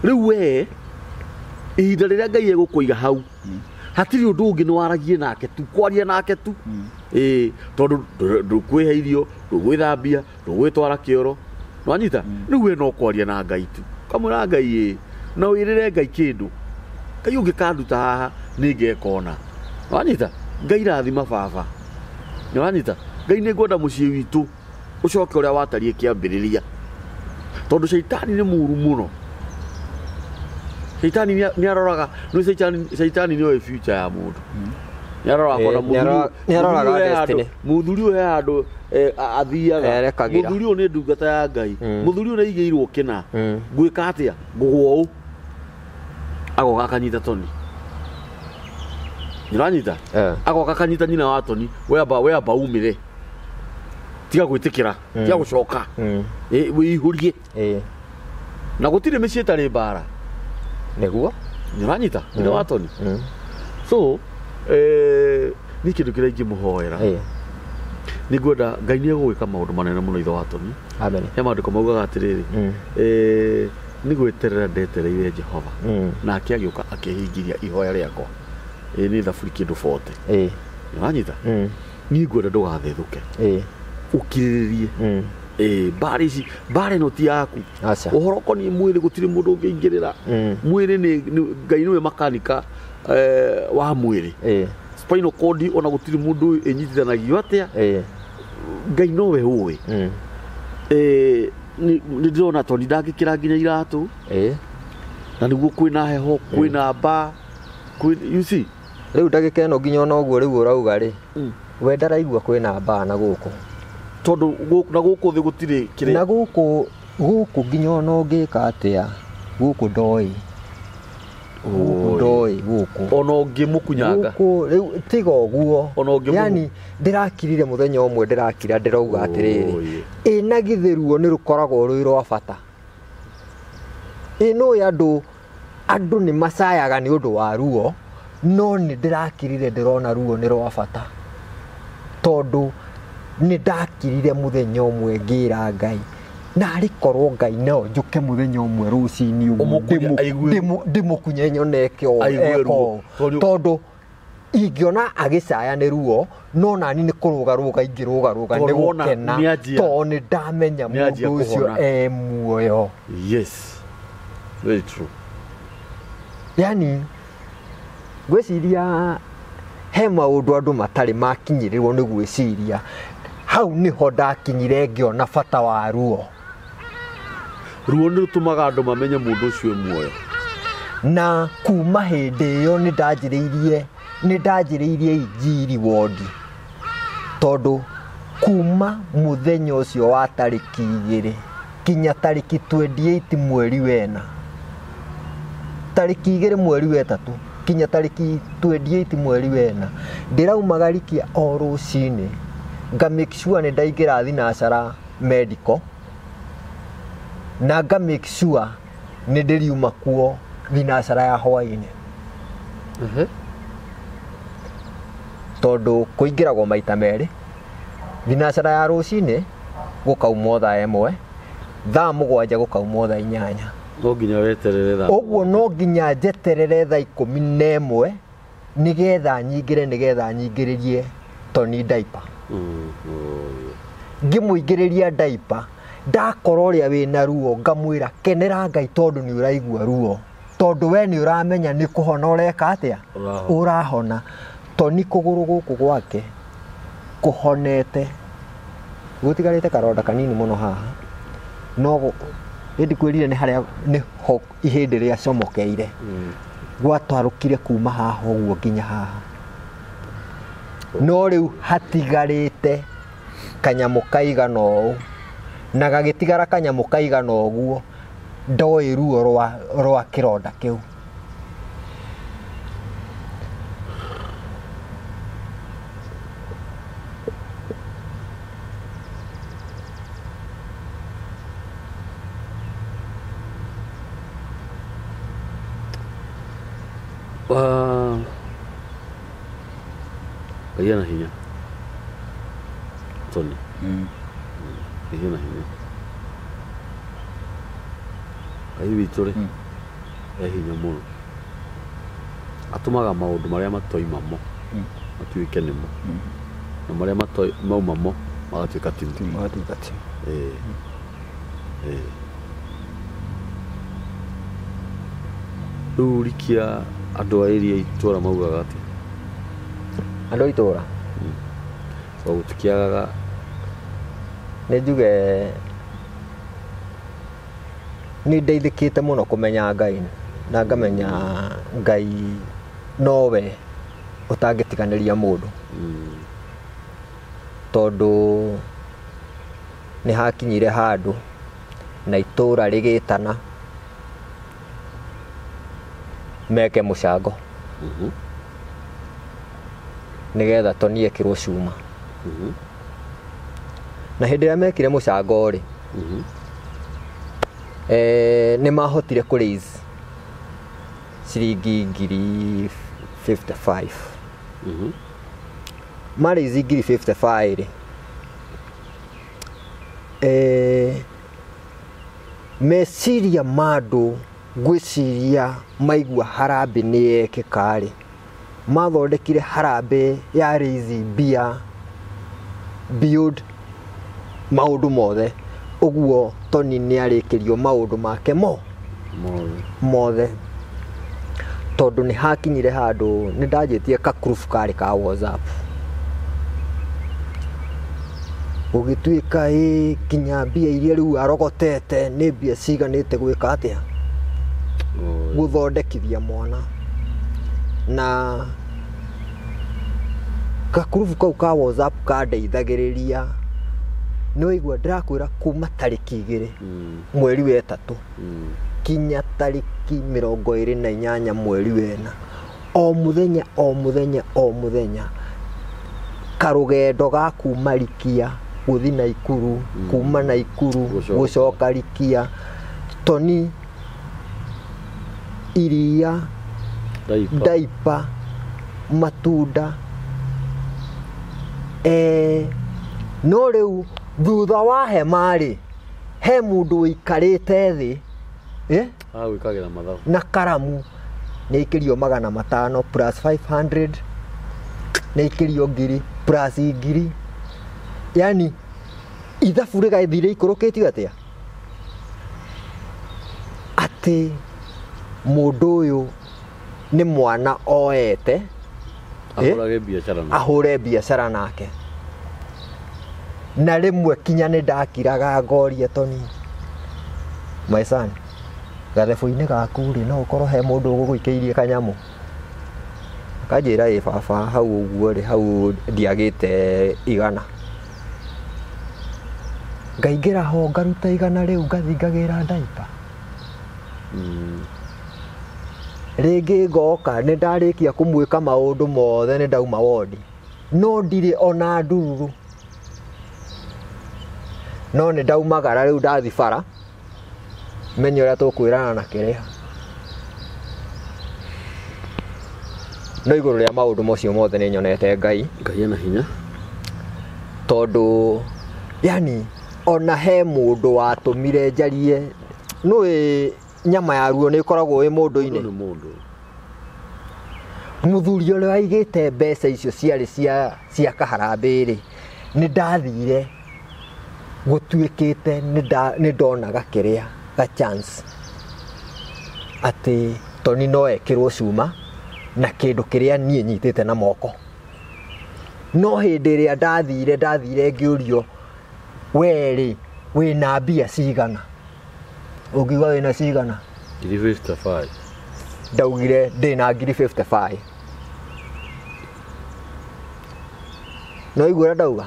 Rĩu we ihinda rĩrĩa Ngai egũkũiga hau hatirĩ ũndũ ũngĩ nĩ waragie nake tu, kwaria nake tu. Tondũ ndũkwĩhe irio, ndũgwĩthambia, ndũgwĩtwara kĩoro. Nĩwanyita? Rĩu we no kwaria na Ngai tu. Ũkamwĩra Ngai ĩ, na wĩrĩre Ngai kĩndũ. Ngai ũngĩkanduta haha nĩ ngeka ũna. Nĩwanyita? Ngai rathima baba. Nĩwanyita? Ngai nĩ ngwenda mũciĩ witũ ũcoke ũrĩa watariĩ kĩambĩrĩria. Tondũ caitani nĩ mũũru mũno. Caitani nĩ aroraga, nĩ caitani nĩoĩ future ya mũndũ. Nĩ aroraga kona mũthuri ũyũ he handũ athiaga. Mũthuri ũyũ nĩ ndungata ya Ngai. Mũthuri ũyũ nĩ aigĩirwo kĩna. Ngwĩka atĩa? Ngũgwa ũũ. Agoka akanyita Tony. Nĩũranyita? Agoka akanyita nyina wa Tony. We amba umĩre. Tiga gwĩtĩkĩra, tiga gũcoka. Wĩihũrie. Na gũtirĩ mĩciĩ ĩtarĩ mbara. Nĩguo. Nĩũranyita? Nyina wa Tony. So, nĩ kĩndũ kĩrĩa ingĩmũhoera. Nĩ ngwenda Ngai nĩ egũgwĩka maũndũ manene mũno ithe wa Tony. Amen. He maandĩko maugaga atĩrĩrĩ, nĩ gweterera ndetereire Jehova. Nake agĩũka akĩhingiria ihoya rĩakwa. Nĩ thaburi kĩndũ 40. Nĩwanyita? Niĩ ngwenda ndũgathethũke. Ũkirĩrĩrie. Mbara ici, mbara ĩno ti yaku. Ũhoro ũkoniĩ mwĩrĩ gũtirĩ mũndũ ũngĩingĩrĩra. Mwĩrĩ nĩ Ngai nĩwe makanika wa mwĩrĩ. Spinal cord ona gũtirĩ mũndũ ĩnyitithanagio atĩa. Ngai nowe ũĩ. Nĩ ndĩrona Tony ndangĩkĩra nginya iratũ. Na nĩguo kwĩna heho, kwĩna mbaa, you see? Rĩu ndagĩka ĩno nginya ona ũguo rĩu ũrauga rĩ, we ndaraigua kwĩna mbaa na gũkũ. Tondũ na gũkũ thĩ gũtirĩ kĩrĩa. Na gũkũ nginya ona ũngĩka atĩa, gũkũ ndoĩ. Gũkũ ndoĩ gũkũ. Ona ũngĩmũkunyanga. Gũkũ rĩu tiga ũguo. Ona ũngĩmũ. Yani ndĩrakirire mũthenya ũmwe ndĩrakira ndĩrauga atĩrĩrĩ. Ĩ na githĩ ruo nĩ rũkoragwo rwĩ rwa bata. Ĩ nũĩ andũ nĩ macayaga nĩ ũndũ wa ruo, no nĩ ndĩrakirire ndĩrona ruo nĩ rwa bata, tondũ nĩ ndakirire mũthenya ũmwe ngĩra Ngai, narĩ korwo Ngai no njũke mũthenya ũmwe rũcinĩ ũguo ndĩmũkunye nyone eko, tondũ ingĩona agĩcaya nĩ ruo, no nani nĩ kũrũgarũga ingĩrũgarũga nĩ gũkena, tondũ nĩ ndamenya mũndũ ũcio e muoyo. Yes, very true. Yani ngwĩciria he maũndũ andũ matarĩ makinyĩrĩrwo nĩ gwĩciria. Hau nĩho ndakinyire ngĩona bata wa ruo. Ruo nĩ rũtũmaga andũ mamenye mũndũ ũcio e muoyo. Na kuma hĩndĩ ĩyo nĩ ndanjĩrĩirie injiri wondi, tondũ kuma mũthenya ũcio wa tarĩki 2 kinya tarĩki 28 mweri wena, tarĩki 2 mweri wa 3 kinya tarĩki 28 mweri wena, ndĩrauma Rikia o rũcinĩ, nga make sure nĩ ndaingĩra thinacara medical, na nga make sure nĩ ndĩriuma kuo thinacara ya hwainĩ. Tondũ kũingĩragwo maita merĩ, thinacara ya rũcinĩ gũkaumwo thaa 1, thaa 7 gũkaumwo thaa 8. No nginya weterere thaa. Ũguo no nginya njeterere thaa 11 nĩgetha nyingĩre, nĩgetha nyingĩrĩrie Tony diaper. Ngĩmũingĩrĩria diaper, ndakora ũrĩa wĩna ruo ngamwĩra kenera Ngai tondũ nĩ ũraigua ruo, tondũ we nĩ ũramenya nĩ kũhona ũreka atĩa, ũrahona. Tony kũgũrũ gũkũ gwake kũhonete, gũtigarĩte karonda kanini mũno haha, no ĩndĩ kwĩrire nĩ harĩa nĩho ihĩndĩ rĩacomokeire, gwatwarũkire kuma haha ũguo nginya haha. No rĩu hatigarĩte kanyamũ kaigana ũũ, na gagĩtigara kanyamũ kaigana ũguo, ndoĩ ruo rwa kĩronda kĩu. Ngai ena hinya Tony. Ngai ena hinya. Ngai witũ rĩ, e hinya mũno. Atũmaga maũndũ marĩa matoima mo matuĩke nĩmo, na marĩa mauma mo magatuĩka timo. Rĩu Rikia andũ a area itũra maugaga atĩa? Andũ a itũra so gũtikĩagaga. Nĩ njuge nĩ ndeithĩkĩte mũno kũmenya Ngai, na ngamenya Ngai nowe ũtangĩtiganĩria mũndũ, tondũ nĩ hakinyire handũ na itũra rĩgĩtana meke mũcango nĩgetha Tony ekĩrwo cuma. Na hĩndĩ ĩrĩa mekire mũcango rĩ, nĩ mahotire kũ raise ciringi ngiri 55. Ma raise ngiri 55 rĩ, meciria ma andũ ngwĩciria maigua harambĩ nĩ yekĩka rĩ, mathondekire harambĩ ya raise mbia build maũndũ mothe. Ũguo Tony nĩ arĩkĩrio maũndũ make mothe, tondũ nĩ hakinyire handũ nĩ ndanjĩtie ka group karĩ ka WhatsApp, gũgĩtuĩka ĩ nginya mbia iria rĩu arogotete nĩ mbia ciganĩte gwĩka atĩa, gũthondekithia mwana. Na gakurubu kau ka WhatsApp kandeithagĩrĩria. Nĩ waigua ndĩrakwĩra kuma tarĩki 2 mweri wa 3 kinya tarĩki 28 mweri wa 4, o mũthenya o mũthenya o mũthenya karũgendo ga kuma Rikia gũthiĩ Naikuru, kuma Naikuru gũcoka Rikia. Tony Iria, daipa, matunda. No rĩu thutha wa hema rĩ, he mũndũ ũikarĩte thĩ, agwĩkagĩra mathabu na karamu, nĩ ikĩrio 500 plus 500, nĩ ikĩrio 1000 plus 1000. Yani ithabu rĩgathire ikũrũkĩtio atĩa? Atĩ mũndũ ũyũ nĩ mwana oete ahũre biacara nake. Na rĩmwe kinya nĩ ndakiraga ngoria Toni, my son, gathebũ-inĩ gaku rĩ, no ũkorwo he mũndũ ũgũgũikĩirie kanyamũ. Akanjĩra ĩ baba, hau ũguo rĩ, hau ndiagĩte 100. Ngaingĩra ho ngaruta 100 rĩu ngathi ngagĩra ndaipa. Rĩngĩ ngoka nĩ ndarĩkia kũmwĩka maũndũ mothe, nĩ ndauma wodi, no ndirĩ ona ndururu. No nĩ ndaumagara rĩu ndathi bara, menye ũrĩa tũkwĩrana na kĩrĩa. No igũrũ rĩa maũndũ macio mothe nĩ nyonete Ngai. Ngai ena hinya. Tondũ yani ona he mũndũ watũmire njarie, nũĩ nyama ya ruo nĩ ĩkoragwo ĩ mũndũ-inĩ. Mũthuri ũrĩa waigĩte mbeca icio ciarĩ cia kaharambĩ rĩ, nĩ ndathire gũtuĩkĩte nĩ ndonaga kĩrĩa ga chance atĩ Toni no ekĩrwo cuma na kĩndũ kĩrĩa niĩ nyitĩte na moko. No hĩndĩ ĩrĩa ndathire ngĩũrio, we rĩ wĩna mbia cigana? Ũngiuga wĩna cigana? 55. Ndaugire ndĩna 55. No igua ũrĩa ndauga?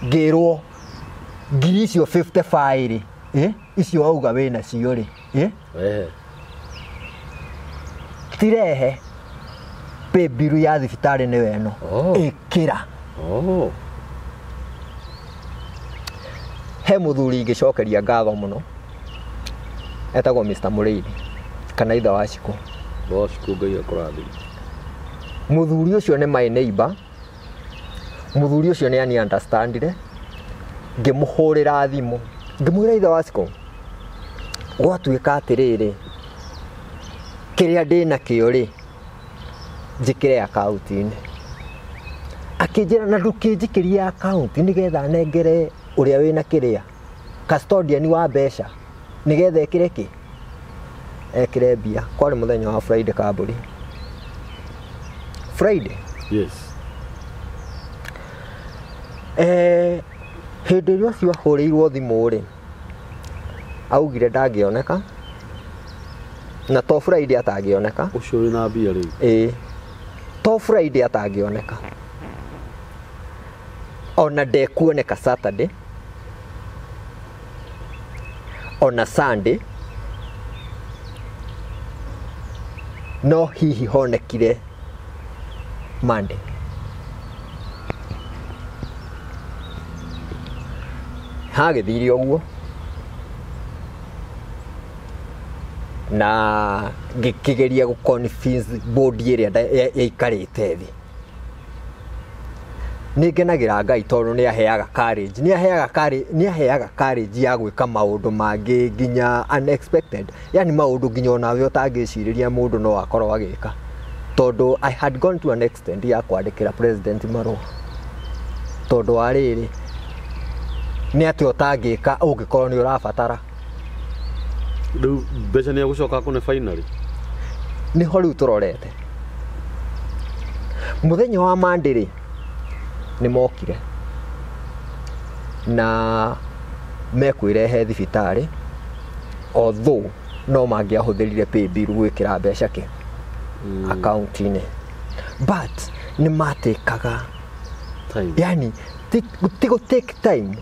Ngĩrwo ngiri icio 55 rĩ, icio wauga wĩna cio rĩ, tirehe pay bill ya thibitarĩ nĩyo ĩno. Ĩkĩra. He mũthuri ingĩcokeria ngatho mũno, etagwo Mr. Mũrĩithi kana ithe wa Cikũ. Wa Cikũ, Ngai akũrathime. Mũthuri ũcio nĩ my neighbor. Mũthuri ũcio nĩ ani understandire. Ngĩmũhũrĩra thimũ, ngĩmwĩra ithe wa Cikũ, gwatuĩka atĩrĩrĩ, kĩrĩa ndĩnakĩo rĩ, njĩkĩre akaunti-inĩ. Akĩnjĩra na ndũkĩnjikĩrie akaunti nĩgetha nengere ũrĩa wĩna kĩrĩa custodian wa mbeca nĩgetha ekĩre kĩ, ekĩre mbia. Kwarĩ mũthenya wa Friday kambũri. Friday? Yes. Hĩndĩ ĩrĩa ũcio ahũrĩirwo thimũ rĩ, augire ndangĩoneka, na to Friday atangĩoneka. Ũcio wĩna mbia rĩu? Ĩĩ, to Friday atangĩoneka, ona ndekuoneka Saturday, ona Sunday, no hihi honekire Monday. Hagĩthire ũguo na ngĩkĩgeria gũ convince board ĩrĩa yaikarĩte thĩ. Nĩ ngenagĩra Ngai tondũ nĩ aheaga courage, nĩ aheaga courage ya gwĩka maũndũ mangĩ nginya unexpected, yani maũndũ nginya onawe ũtangĩcirĩria mũndũ no akorwo agĩka. Tondũ I had gone to an extent ya kwandĩkĩra president marũa, tondũ wa rĩrĩ, nĩ atĩa ũtangĩka ũngĩkorwo nĩ ũrabatara. Rĩu mbeca nĩ egũcoka kũne finally? Nĩho rĩu tũrorete. Mũthenya wa Monday rĩ, nĩ mokire na mekwĩrehe thibitarĩ, although no mangĩahũthĩrire pay bill gwĩkĩra mbeca kĩ akaunti-inĩ, but nĩ matĩkaga time. Yani ti gũ take time,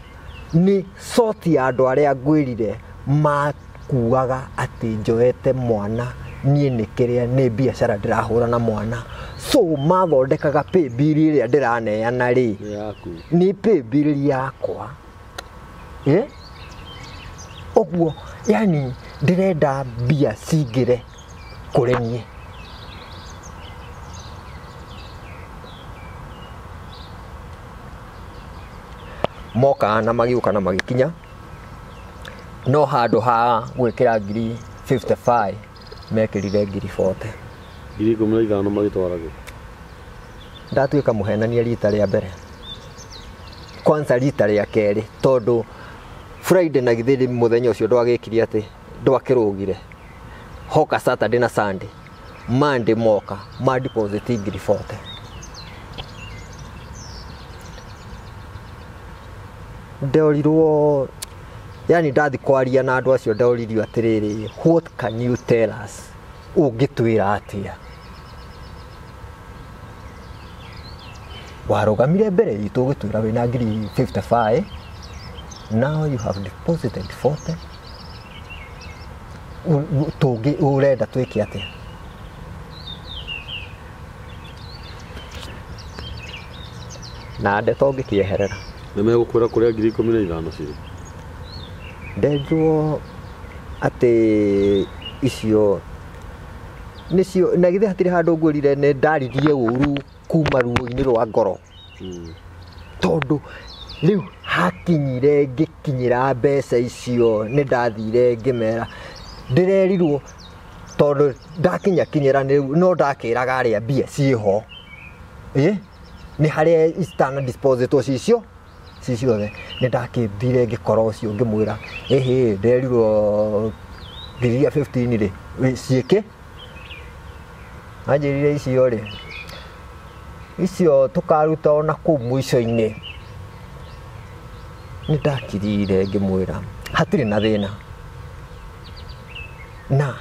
nĩ sort ya andũ arĩa ngwĩrire makuaga atĩ njoete mwana niĩ nĩ kĩrĩa nĩ biacara ndĩrahũra na mwana, so mathondekaga pay bill ĩrĩa ndĩraneana rĩ nĩ pay bill yakwa. Ũguo yani ndĩrenda mbia cingĩre Kũrĩ niĩ. Moka na magĩũka na magĩkinya, no handũ ha gwĩkĩra ngiri 55 mekĩrire ngiri 40. Ngiri 15 magĩtwaragwo. Ndatuĩka mũhenania rita rĩa mbere. Kwanza rita rĩa kerĩ, tondũ Friday na githĩ mũthenya ũcio ndwagĩkire atĩ ndwakĩrũgire. Hoka Saturday na Sunday, Monday moka ma deposit ngiri 40. Ndeorirwo, yani ndathi kwaria na andũ acio ndeoririo atĩrĩrĩ, what can you tell us? Ũngĩtwĩra atĩa? Warũgamire mbere itũ ũgĩtwĩra wĩna ngiri 55, now you have deposited 40. Tũngĩ ũrenda twĩke atĩa? Na ndeto ngĩkĩeherera. Nĩ megũkwĩra kũrĩa ngiri 15 cirĩ? Nderirwo atĩ icio nĩcio, na githĩ hatirĩ handũ ngwĩrire nĩ ndaririe ũru kuma ruo-inĩ rwa ngoro. Tondũ rĩu hakinyire ngĩkinyĩra mbeca icio nĩ ndathire ngĩmera ndĩrerirwo, tondũ ndakinya kinyĩra no ndakĩraga arĩa mbia ciĩho. Nĩ harĩa citana depositwo cicio ci ciothe, nĩ ndakĩthire ngĩkora ũcio ngĩmwĩra ĩhĩ nderirwo ngiri iria 15 rĩ ciĩke. Anjĩrire icio rĩ, icio tũkaruta ona kũu mũico-inĩ. Nĩ ndakirire ngĩmwĩra hatirĩ na thĩna, na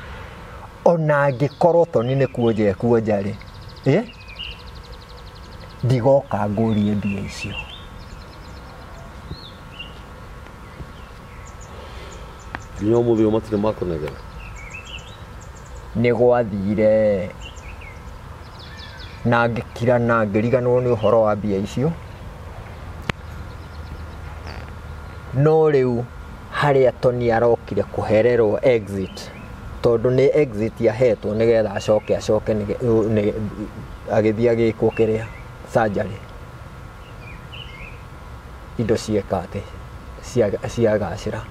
ona angĩkorwo Toni nĩ kuonja ekuonja rĩ, ndigoka ngũrie mbia icio. Nginya ũmũthĩ ũyũ matirĩ makũnegera? Nĩ gwathire na ngĩkira na ngĩriganĩrwo nĩ ũhoro wa mbia icio. No rĩu harĩa Toni arokire kũhererwo exit, tondũ nĩ exit yahetwo nĩgetha acoke agĩthiĩ agĩkwo kĩrĩa surgery, indo cieka atĩ ciagacĩra.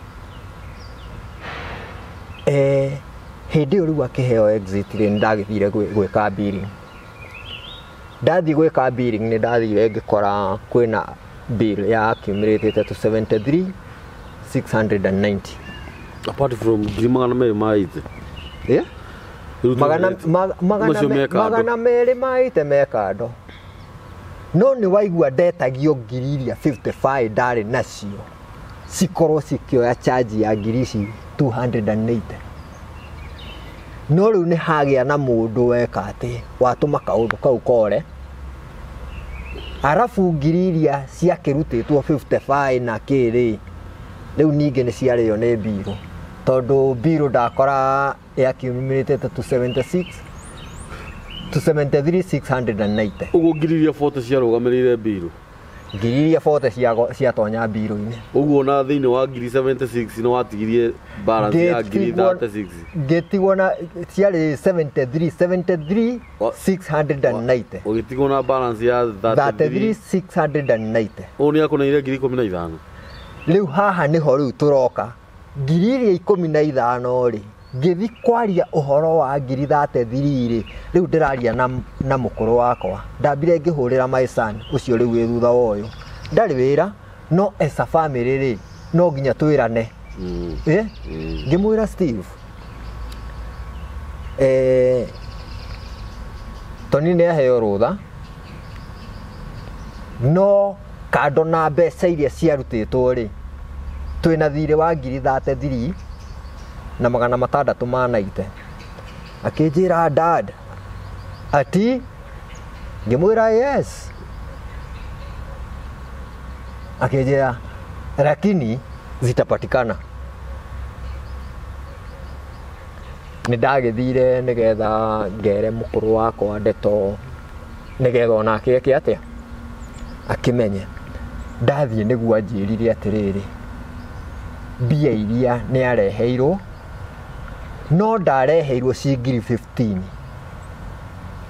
Hĩndĩ ĩyo rĩu akĩheo exit rĩ, nĩ ndagĩthire gwĩka billing. Ndathiĩ gwĩka billing nĩ ndathire ngĩkora kwĩna bill ya accumulated to 73,690. Apart from ngiri magana merĩ ma 80. Yeah? Magana merĩ ma 80 me kando. No nĩ waigua ndetagio ngiri iria 55 ndarĩ nacio cikorwo cikĩoya charge ya ngiri ici 280. No rĩu nĩ hagĩa na mũndũ weka atĩ watũma kaũndũ kau kore, arabu ngiri iria ciakĩrutĩtwo 55 na kĩrĩ rĩu ningĩ nĩ ciarĩo nĩ mbirũ, tondũ mbirũ ndakora accumulated to 76 to 73,690. Ũguo ngiri iria 40 ciarũgamĩrĩire mbirũ? Ngiri iria 40 ciatonya mbirũ-inĩ. Ũguo na thĩinĩ wa ngiri 76 nĩ watigirie balance ya ngiri 36. Ngĩtigwo na ciarĩ 73,690. Ũgĩtigwo na balance ya 33,690. Ũũ nĩ akũneire ngiri 15. Rĩu haha nĩho rĩu tũroka ngiri iria 15 rĩ, ngĩthi kwaria ũhoro wa ngiri 33 rĩ, rĩu ndĩraria na mũkũrũ wakwa. Ndambire ngĩhũrĩra my son ũcio rĩu wĩ thutha wa ũyũ, ndarĩ wĩra, no as a family rĩ no nginya twĩrane. Ngĩmwĩra Steve, Toni nĩ aheo rũtha, no kando na mbeca iria ciarutĩtwo rĩ, twĩna thirĩ wa ngiri 33 na magana matandatũ ma 90. Akĩnjĩra dad ati, ngĩmwĩra yes. Akĩnjĩra lakini zitapatikana. Nĩ ndagĩthire nĩgetha ngere mũkũrũ wakwa ndeto nĩgetha onake eke atĩa akĩmenye. Ndathiĩ nĩguo anjĩrire atĩrĩrĩ, mbia iria nĩ areheirwo No ndareheirwo ci ngiri 15,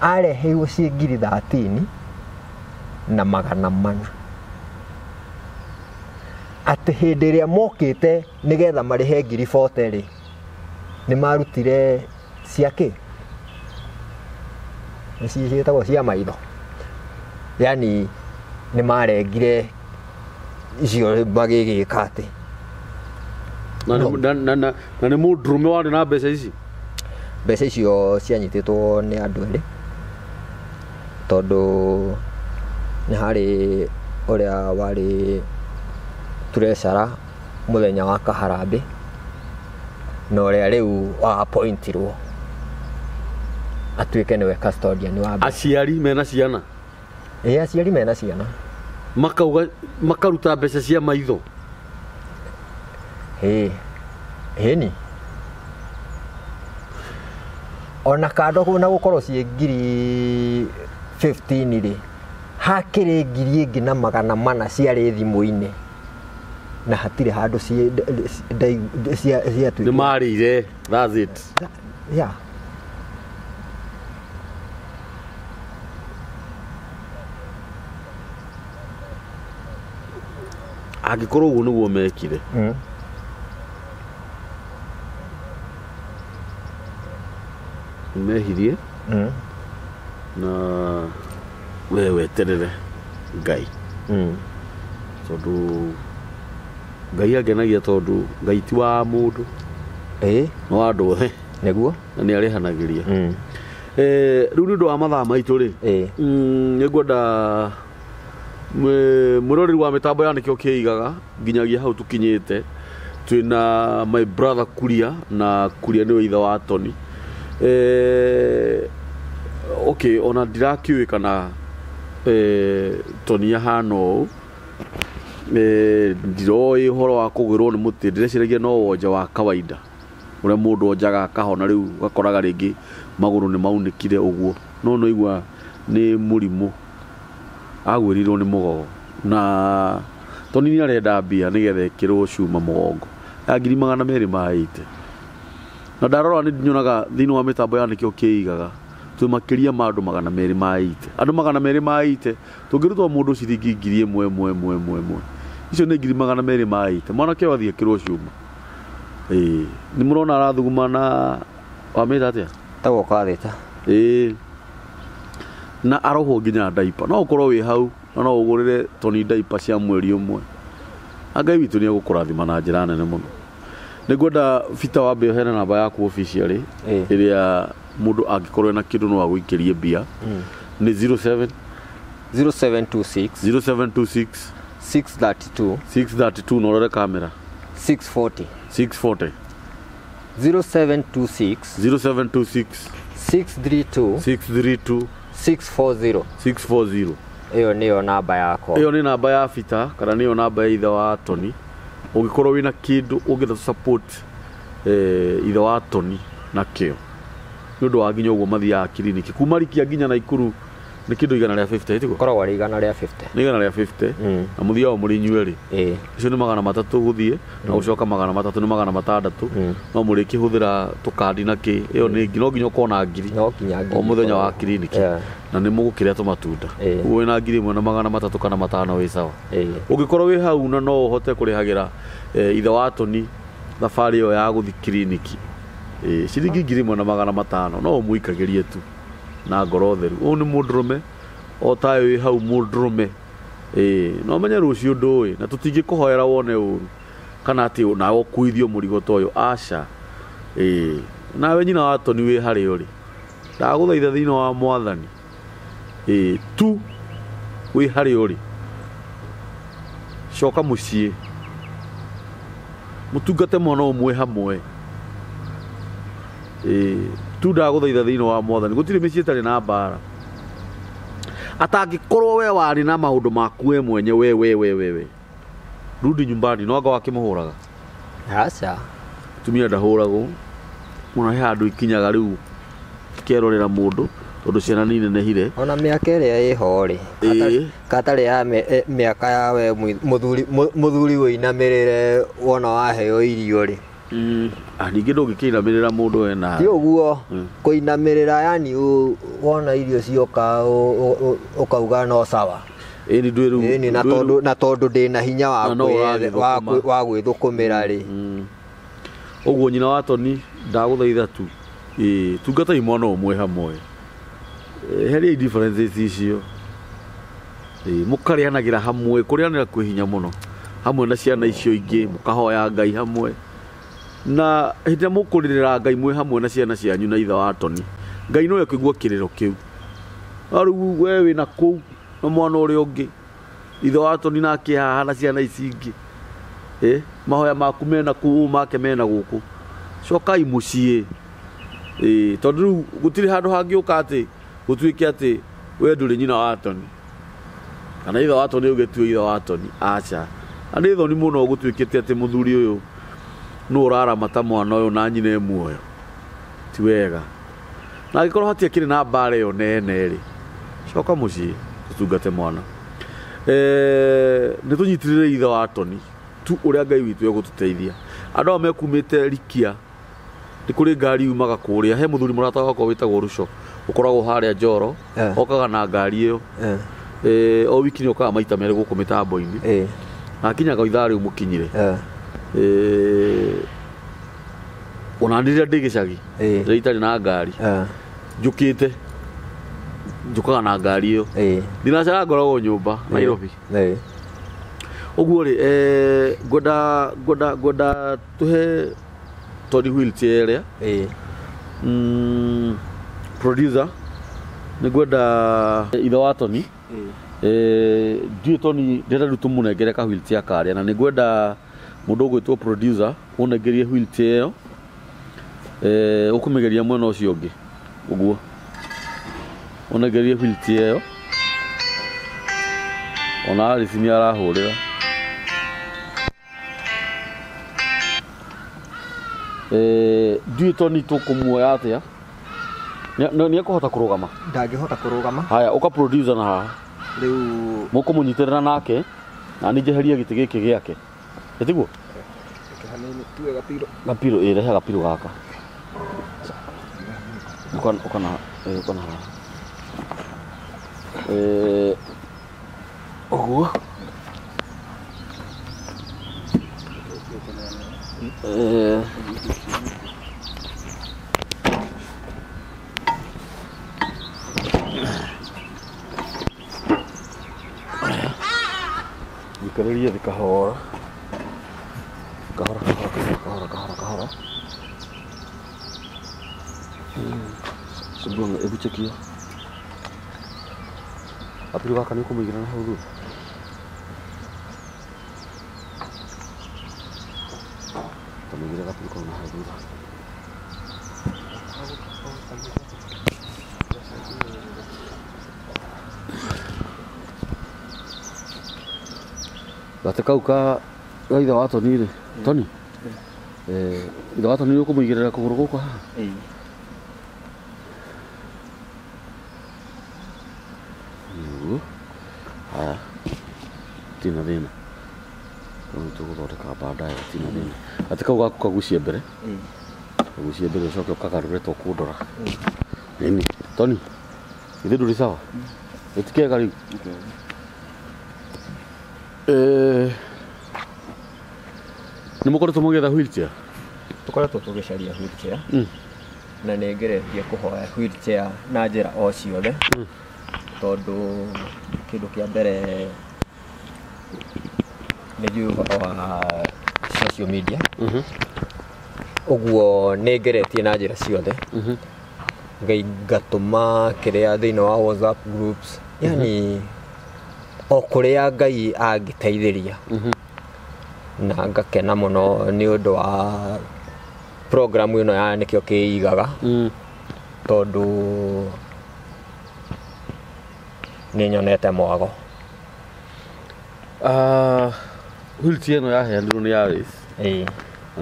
areheirwo ci ngiri 13 na magana mana. Atĩ hĩndĩ ĩrĩa mokĩte nĩgetha marĩhe ngiri 40 rĩ, nĩ marutire ciake nĩ ciĩtagwo cia maitho, yani nĩ marengire icio magĩgĩka atĩ Na nĩ mũndũrũme warĩ na mbeca ici? Mbeca icio cianyitĩtwo nĩ andũ erĩ, tondũ nĩ harĩ ũrĩa warĩ treasurer mũthenya wa kaharambĩ na ũrĩa rĩu wa appointirwo atuĩke nĩwe custodian wa mbeca. Aciari mena ciana? Ĩĩ, aciari mena ciana. Makauga makaruta mbeca cia maitho? Ĩĩ, ĩni. Ona kando na gũkorwo ciĩ ngiri 15 rĩ, hakĩrĩ ngiri ĩngĩ na magana mana ciarĩ thimũ-inĩ na hatirĩ handũ ciatuĩkire. Nĩ marĩire, that's it. Yeah. Angĩkorwo ũguo nĩguo mekire, mehirie na we weterere Ngai, tondũ Ngai angenagia, tondũ Ngai ti wa mũndũ, ĩĩ, nĩ wa andũ othe, nĩguo, na nĩ arĩhanagĩria. Rĩu nĩ ũndũ wa mathaa maitũ rĩ, nĩ ngwenda mwĩroreri wa mĩtambo ya Nĩkĩo Kĩigaga nginyagia hau tũkinyĩte. Twĩna my brother Kuria, na Kuria nĩwe ithe wa Tony. Okay, ona ndirakĩũĩ kana Tony ahana ũũ, ndiroĩ ũhoro wa kũgwĩrwo nĩ mũtĩ, ndĩreciragia no wonja wa kawaida ũrĩa mũndũ onjaga akahona, rĩu ũgakoraga rĩngĩ magũrũ nĩ maunĩkire ũguo, no no igua nĩ mũrimũ agwĩrĩirwo nĩ mũgogo. Na Tony nĩ arenda mbia nĩgetha ĩkĩrwo cuma mũgongo ya ngiri magana merĩ ma 80. Na ndarora nĩ nyonaga thĩinĩ wa mĩtambo ya Nĩkĩo Kĩigaga twĩ makĩria ma andũ magana merĩ ma 80. Andũ magana merĩ ma 80 tũngĩrutwo mũndũ ciringi ngiri ĩmwe ĩmwe ĩmwe ĩmwe ĩmwe, icio nĩ ngiri magana merĩ ma 80. Mwanake ũyũ athiĩ ekĩrwo cuma. Ĩĩ, nĩ mũrona arathuguma na wamĩta atĩa? Tagwo kathĩta. Ĩĩ, na arohwo nginya ndaipa. No ũkorwo wĩ hau na no ũgũrĩre Tony ndaipa cia mweri ũmwe. Na Ngai witũ nĩ egũkũrathima na njĩra nene mũno. Nĩ ngwenda Peter wambe ũheane namba yaku officially ĩrĩa mũndũ angĩkorwo ena kĩndũ no agũikĩrie mbia. Nĩ 07 0726 0726 632 632, na ũrore kamera, 640 640 0726 0726 632 632 640 640. Ĩyo nĩyo namba yakwa. Ĩyo nĩ namba ya Peter kana nĩyo namba ya ithe wa Tony. Ũngĩkorwo wĩna kĩndũ ũngĩenda support ithe wa Tony nakĩo, nĩ ũndũ wa nginya ũguo mathiaga kiriniki kuma Rikia nginya Naikuru nĩ kĩndũ igana rĩa 50, tiguo? Koragwo arĩ igana rĩa 50. Nĩ igana rĩa 50. Na mũthiaga mũrĩ inyuerĩ. Icio nĩ magana matatũ gũthiĩ na gũcoka magana matatũ nĩ magana matandatũ. No mũrĩkĩhũthĩra tũkandi na kĩ, ĩyo nĩ no nginya ũkorwo na ngiri. No nginya ngiri. O mũthenya wa kiriniki. Na nĩ mũgũkĩrĩa tũmatunda. Ũguo wĩna ngiri ĩmwe na magana matatũ kana matano wĩ sawa. Ũngĩkorwo wĩ hau na no ũhote kũrĩhagĩra ithe wa Tony thabarĩ ĩyo ya gũthiĩ kiriniki, ciringi ngiri ĩmwe na magana matano no ũmũikagĩrie tu na ngoro theru. Ũyũ nĩ mũndũrũme o tawe wĩ hau mũndũrũme. No menye rũciũ ndũĩ, na tũtingĩkũhoera wone ũru kana atĩ nawe ũkuithio mũrigo ta ũyũ, aca. Nawe nyina wa Tony wĩ harĩa ũrĩ, ndagũthaitha thĩinĩ wa Mwathani, tu wĩ harĩa ũrĩ, coka mũciĩ mũtungate mwana ũmwe hamwe. Tu ndagũthaitha thĩinĩ wa Mwathani, gũtirĩ mĩciĩ ĩtarĩ na mbara. Atangĩkorwo we warĩ na maũndũ maku we mwenye, we we we we we, rudi nyumbani. No anga wakĩmũhũraga? Aca. Tumia ndahũragwo mũno, he handũ ikinyaga rĩu kerorera mũndũ tondũ ciana nĩ inenehire. Ona mĩaka ĩrĩa ĩho rĩ, katarĩ ya mĩaka ya we mũthuri ũinamĩrĩre wona waheo irio rĩ, Ningĩ ndũngĩkĩinamĩrĩra mũndũ wena. Ti ũguo kũinamĩrĩra yani wona irio cioka ũkauga no sawa. Ĩni ndwĩ rĩu. Ĩni na tondũ ndĩna hinya wa gwĩthũkũmĩra rĩ. Ũguo nyina wa Toni ndagũthaitha tu. Tungatai mwana ũmwe hamwe. Heria differences icio. Mũkarĩanagĩra hamwe, kũrĩanĩra kwĩ hinya mũno. Hamwe na ciana icio ingĩ, mũkahoya Ngai hamwe. Na hĩndĩ ĩrĩa mũkũrĩrĩra Ngai mwĩ hamwe na ciana cianyu na ithe wa Toni, Ngai no ekũigua kĩrĩro kĩu. No rĩu we wĩna kũu na mwana ũrĩa ũngĩ, ithe wa Toni nake haha na ciana ici ingĩ. Mahoya maku mena kũu, make mena gũkũ. Cokai mũciĩ. Tondũ rĩu gũtirĩ handũ hangĩũka atĩ gũtuĩke atĩ we ndũrĩ nyina wa Toni. Kana ithe wa Toni ũgĩtue ithe wa Toni. Aca. Na nĩ thoni mũno gũtuĩkĩte atĩ mũthuri ũyũ nũ ũraramata mwana ũyũ na nyina e muoyo. Ti wega. Na angĩkorwo hatiakĩrĩ na mbara ĩyo nene rĩ, coka mũciĩ tũtungate mwana. Nĩ tũnyitĩrĩre ithe wa Toni tu ũrĩa Ngai witũ egũtũteithia. Andũ aya mekumĩte Rikia, nĩ kũrĩ ngari yumaga kũrĩa. He mũthuri mũrata wakwa wĩtagwo Ruco, ũkoragwo harĩa Njoro, okaga na ngari ĩyo. O wiki nĩ okaga maita merĩ gũkũ mĩtambo-inĩ. Na akinyaga ithaa rĩu mũkinyire. Ona rĩrĩa ndĩ gĩcagi, rĩrĩa itarĩ na ngari, njũkĩte, njũkaga na ngari ĩyo. Thinacara ngoragwo nyũmba Nairobi. Ũguo rĩ, ngwenda tũhe Toni wheelchair ĩrĩa. Producer, nĩ ngwenda ithe wa Toni. Ndiũĩ Toni ndĩrenda rĩu tũmũnengere ka wheelchair karĩa, na nĩ ngwenda mũndũ ũgwĩtwo producer ũnengerie wheelchair ĩyo. Ũkũmĩgeria mwena ũcio ũngĩ ũguo, ũnengerie wheelchair ĩyo. Ona Alice nĩ arahũrĩra. Ndiũĩ Toni tũkũmuoya atĩa. Nĩ ekũhota kũrũgama? Ndangĩhota kũrũgama. Haya, ũka producer na haha. Rĩu mũkũmũnyitĩrĩra nake na niĩ njeherie gĩtĩ gĩkĩ gĩake. Ĩtiguo? Tuwe gapiro. Gapiro, rehe gapiro gaka. Ũkana haha. Ũguo. Ikarĩrie thĩ kahora. Kahora, kahora, kahora, kahora, kahora. Sebelum ibu cek ya. Tapi lu akan ikut mikirin hal dulu. Kamu kira tapi kalau hal dulu. Gate kau ka ithe wa Toni rĩ. Toni. Ithe wa Toni ũkũmũigĩrĩra kũgũrũ gũkũ haha. Haya, tina thĩna. Rĩu tũgũthondeka baadaye, tina thĩna. Gate kau gaku kagucie mbere. Kagucie mbere ũcoke ũkagarũre ta ũkũndora. Ĩni, Toni, githĩ ndũrĩ sawa? Gĩtikega rĩu? Nĩ mũkoretwo mũgĩetha wheelchair? Tũkoretwo tũgĩcaria wheelchair. Na nĩ ngeretie kũhoya wheelchair na njĩra o ciothe. Tondũ kĩndũ kĩa mbere nĩ njũĩ ũhoro wa social media. Ũguo nĩ ngeretie na njĩra ciothe. Ngatũma kĩrĩa thĩinĩ wa WhatsApp groups. Yani o kũrĩa Ngai angĩteithĩria. Na ngakena mũno nĩ ũndũ wa program ĩno ya Nĩkĩo Kĩigaga. Tondũ nĩ nyonete mwago. Wheelchair ĩno yaheanirwo nĩ Alice. Na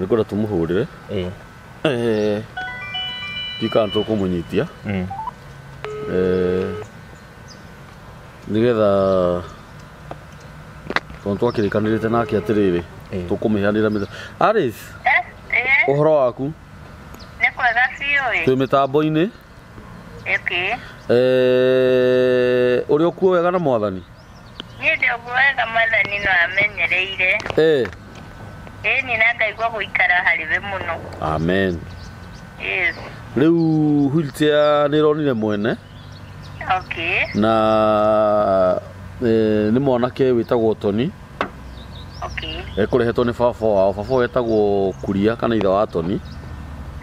nĩ ngwenda tũmũhũrĩre. Ndiũĩ kana tũkũmũnyitia. Nĩgetha tondũ twakĩrĩkanĩrĩte nake atĩrĩrĩ, tũkũmĩheanĩra mĩthenya. Alice. Ũhoro waku? Nĩ kwega biũ ĩ. Twĩ mĩtambo-inĩ. Okay. Ũrĩ ũkuo wega na mwathani? Niĩ ndĩ ũguo wega mwathani no amenyereire. Ĩni na ngaigua gũikara harĩ we mũno. Amen. Yes. Rĩu wheelchair nĩ ĩronire mwene. Okay. Na nĩ mwanake wĩtagwo Tony. Okay. Ekũrehetwo nĩ baba wao. Baba wao etagwo Kuria kana ithe wa Tony.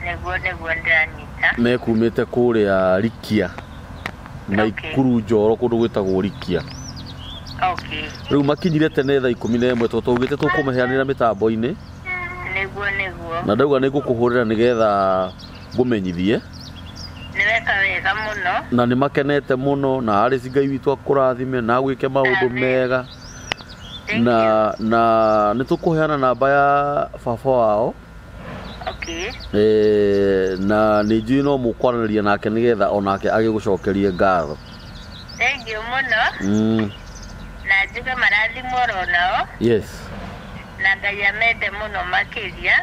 Nĩguo ndĩranyita. Mekumĩte kũrĩa Rikia. Naikuru Njoro kũndũ gwĩtagwo Rikia. Okay. Rĩu makinyire tene thaa 11 tondũ twaugĩte tũkũmaheanĩra mĩtambo-inĩ. Nĩguo. Na ndauga nĩ ngũkũhũrĩra nĩgetha ngũmenyithie. Nĩ weka wega mũno. Na nĩ makenete mũno na Alice Ngai witũ akũrathime na agwĩke maũndũ mega. Na nĩ tũkũheana namba ya baba wao. Okay. Na nĩ njũĩ no mũkwaranĩria nake nĩgetha onake agĩgũcokerie ngatho. Thank you mũno. Na njuge marathimwo oro nao. Yes. Na Ngai amende mũno makĩria.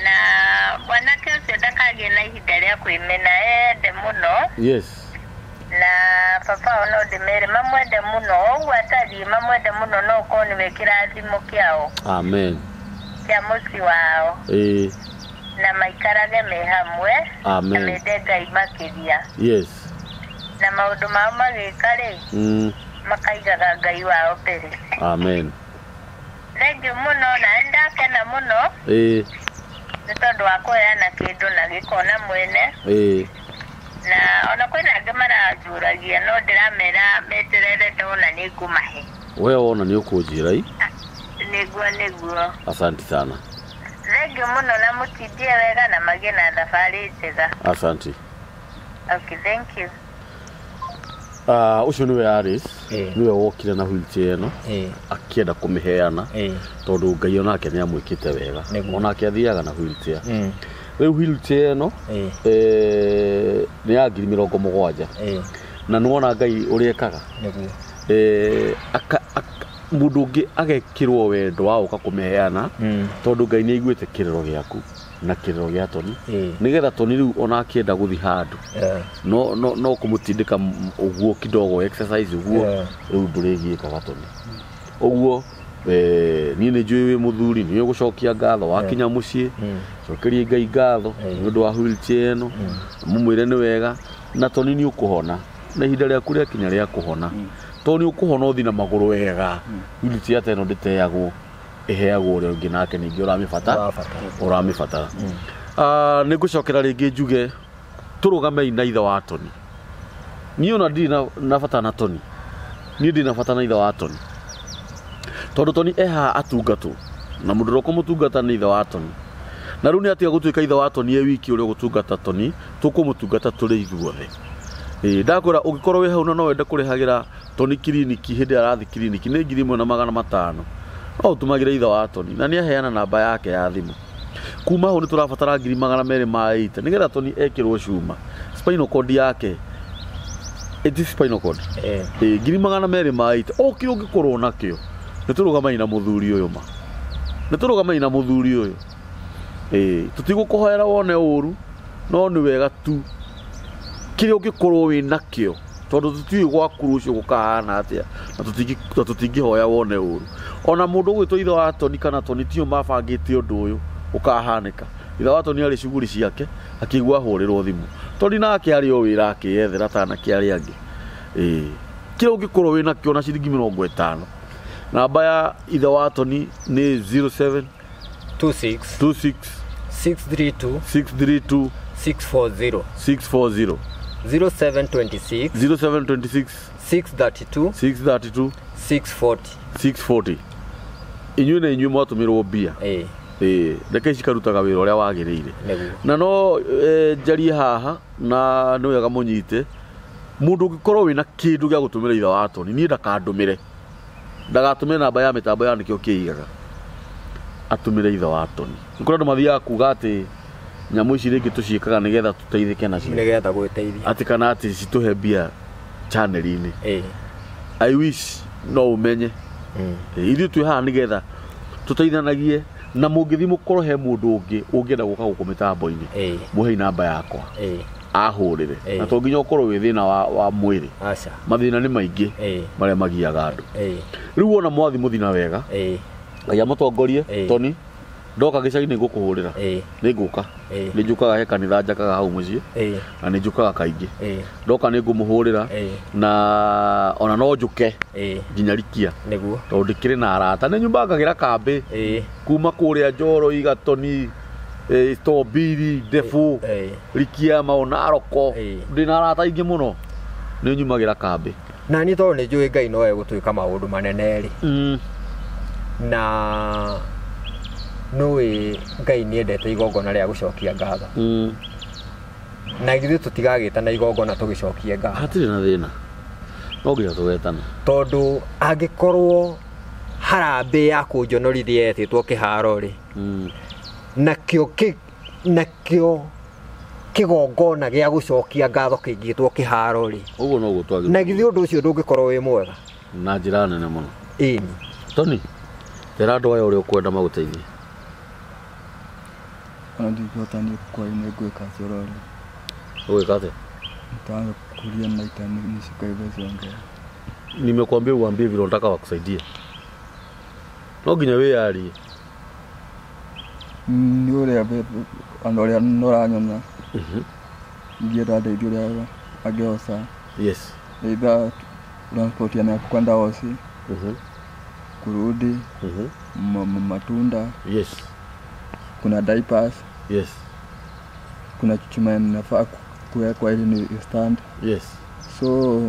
Na mwanake ũcio ndakagĩe na ihinda rĩa kwĩmena, ende mũno. Yes. Na baba wao no ndĩmere mamwende mũno, ũguo atariĩ mamwende mũno, no ũkorwo nĩwe kĩrathimo kĩao. Amen. Kĩa mũciĩ wao. Na maikarage me hamwe. Amen. Na mende Ngai makĩria. Yes. Na maũndũ mao magĩka rĩ, makaigaga Ngai wao mbere. Amen. Thank you mũno na nĩndakena mũno. Nĩ tondũ wa kũheana kĩndũ na gĩkona mwene. Na ona kwĩna angĩ maranjũragia no ndĩramera meterere ndona nĩ ngũmahe. We wona nĩ ũkũnjĩra i? Nĩguo. Asante sana. Thank you mũno na mũtindie wega na magĩe na thabarĩ njega. Asante. Okay, thank you. Ũcio nĩwe Alice, nĩwe wokire na wheelchair ĩno akĩenda kũmĩheana tondũ Ngai onake nĩ amwĩkĩte wega, onake athiaga na wheelchair. Rĩu wheelchair ĩno nĩ ya 70,000 na nĩwona Ngai ũrĩa ekaga. Mũndũ ũngĩ agekĩrwo wendo wa gũka kũmĩheana tondũ Ngai nĩ aiguĩte kĩrĩro gĩaku na kĩrĩro gĩa Tony, nĩgetha Tony rĩu ona akĩenda gũthiĩ handũ no kũmũtindĩka ũguo kidogo exercise ũguo rĩu ndũrĩgiĩkaga Tony. Ũguo niĩ nĩ njũĩ wĩ mũthuri, nĩ ũgũcokia ngatho wakinya mũciĩ, cokerie Ngai ngatho nĩ ũndũ wa wheelchair ĩno, mũmwĩre nĩ wega na Tony nĩ ũkũhona na ihinda rĩaku rĩakinya rĩa kũhona, tondũ nĩ ũkũhona ũthiĩ na magũrũ wega. Wheelchair ta ĩno ndĩteagwo, ĩheagwo ũrĩa ũngĩ nake ningĩ ũramĩbatara. Nĩ ngũcokera rĩngĩ njuge tũrũgamei na ithe wa Tony. Niĩ ona ndirĩ na bata na Tony, niĩ ndirĩ na bata na ithe wa Tony tondũ Tony e haha atungatwo na mũndũ ũrĩa ũkũmũtungata nĩ ithe wa Tony. Na rĩu nĩ atiga gũtuĩka ithe wa Tony e wiki ũrĩa ũgũtungata Tony, tũkũmũtungata tũrĩ ithuothe. Ndakwĩra ũngĩkorwo wĩ hau na no wende kũrĩhagĩra Tony kiriniki hĩndĩ ĩrĩa arathiĩ kiriniki nĩ 1,500, no ũtũmagĩre ithe wa Tony na nĩ aheana namba yake ya thimũ. Kuma hau nĩ tũrabatara 280,000 nĩgetha Tony ekĩrwo cuma spinal cord yake. It is spinal cord. 280,000 o kĩrĩa ũngĩkorwo nakĩo. Nĩ tũrũgamai na mũthuri ũyũ ma. Nĩ tũrũgamai na mũthuri ũyũ. Tũtigũkũhoera wone ũru, no nĩ wega tu kĩrĩa ũngĩkorwo wĩ nakĩo tondũ tũtiũĩ gwaku rũciũ gũkahana atĩa na tũtingĩhoya wone ũru. Ona mũndũ ũgwĩtwo ithe wa Tony kana Tony tio mabangĩte ũndũ ũyũ ũkahanĩka. Ithe wa Tony arĩ cuguri ciake akĩigua ahũrĩrwo thimũ. Tony nake arĩ o wĩra akĩyethera ta anake arĩa angĩ. Kĩrĩa ũngĩkorwo wĩ nakĩo na ciringi 50. Namba ya ithe wa Tony nĩ 07 26 26 632 632 640 640 0726 0726 632 632 640 640. Inyuĩ na inyuĩ mwatũmĩrwo mbia. Reke ici cikarutaga wĩra ũrĩa wagĩrĩire. Na no njarie haha na nĩ wega mũnyite, mũndũ ũngĩkorwo wĩna kĩndũ gĩa gũtũmĩra ithe wa Tony, niĩ ndakandũmĩre, ndagatũmĩre namba ya mĩtambo ya nĩkĩo kĩigaga, atũmĩre ithe wa Tony. Nĩ kũrĩ andũ mathiaga kuga atĩ nyamũ ici rĩngĩ tũciĩkaga nĩgetha tũteithĩke nacio, nĩgetha gwĩteithia, atĩ kana atĩ citũhe mbia channel-inĩ. I wish no ũmenye ithuĩ twĩ haha nĩgetha tũteithanagie Na mũngĩthiĩ mũkorwo he mũndũ ũngĩ ũngĩenda gũka gũkũ mĩtambo-inĩ, mũhei namba yakwa ahũrĩre. Na to nginya ũkorwo wĩ thĩna wa mwĩrĩ. Mathĩna nĩ maingĩ marĩa magiaga andũ. Rĩu wona mwathi mũthina wega, Ngai amũtongorie. Tony, ndoka gĩcagi nĩ ngũkũhũrĩra. Nĩ ngũka. Nĩ njũkaga he kanitha njakaga hau mũciĩ, na nĩ njũkaga kaingĩ. Ndoka nĩ ngũmũhũrĩra, na ona no njũke nginya Rikia. Nĩguo. Tondũ ndĩkĩrĩ na arata. Nĩ nyumbangagĩra kambĩ kuma kũrĩa Njoro, Igatoni, Tombiri, Ndebu, Rikia, Maonaroko. Ndĩna arata aingĩ mũno. Nĩ nyumagĩra kambĩ. Na niĩ tondũ nĩ njũĩ Ngai no egũtwĩka maũndũ manene rĩ. Na nũĩ Ngai nĩendete igongona rĩa gũcokia ngatho. Na githĩ tũtigagĩtana igongona tũgĩcokie ngatho. Hatirĩ na thĩna. No nginya tũgetana. Tondũ angĩkorwo harambĩ ya kũnjonorithia yetĩtwo kĩharo rĩ, nakĩo kĩgongona gĩa gũcokia ngatho kĩngĩtwo kĩharo rĩ, ũguo noguo twagĩrĩirwo. Na githĩ ũndũ ũcio ndũngĩkorwo wĩ mwega na njĩra nene mũno. Ĩni. Tony, tera andũ aya ũrĩa ũkwenda magũteithie. Ona ndingĩhota niĩ kwaria nĩ ngwĩka atĩa ũrorĩ. Ũgwĩka atĩa? Nitaanza kulia na itanishika ongea. Nimekuambia uambie vile unataka wakusaidie. No nginya wĩyarie. Nĩ ũrĩa andũ arĩa noranyona. Ingĩenda ndeithio ũrĩa angĩhoca. Yes. Either transport ya kwenda hosi. Kurudi. Matunda. Yes. Kuna diapers. Yes. Kuna chuma inafaa kuwekwa ili ni stand. Yes. So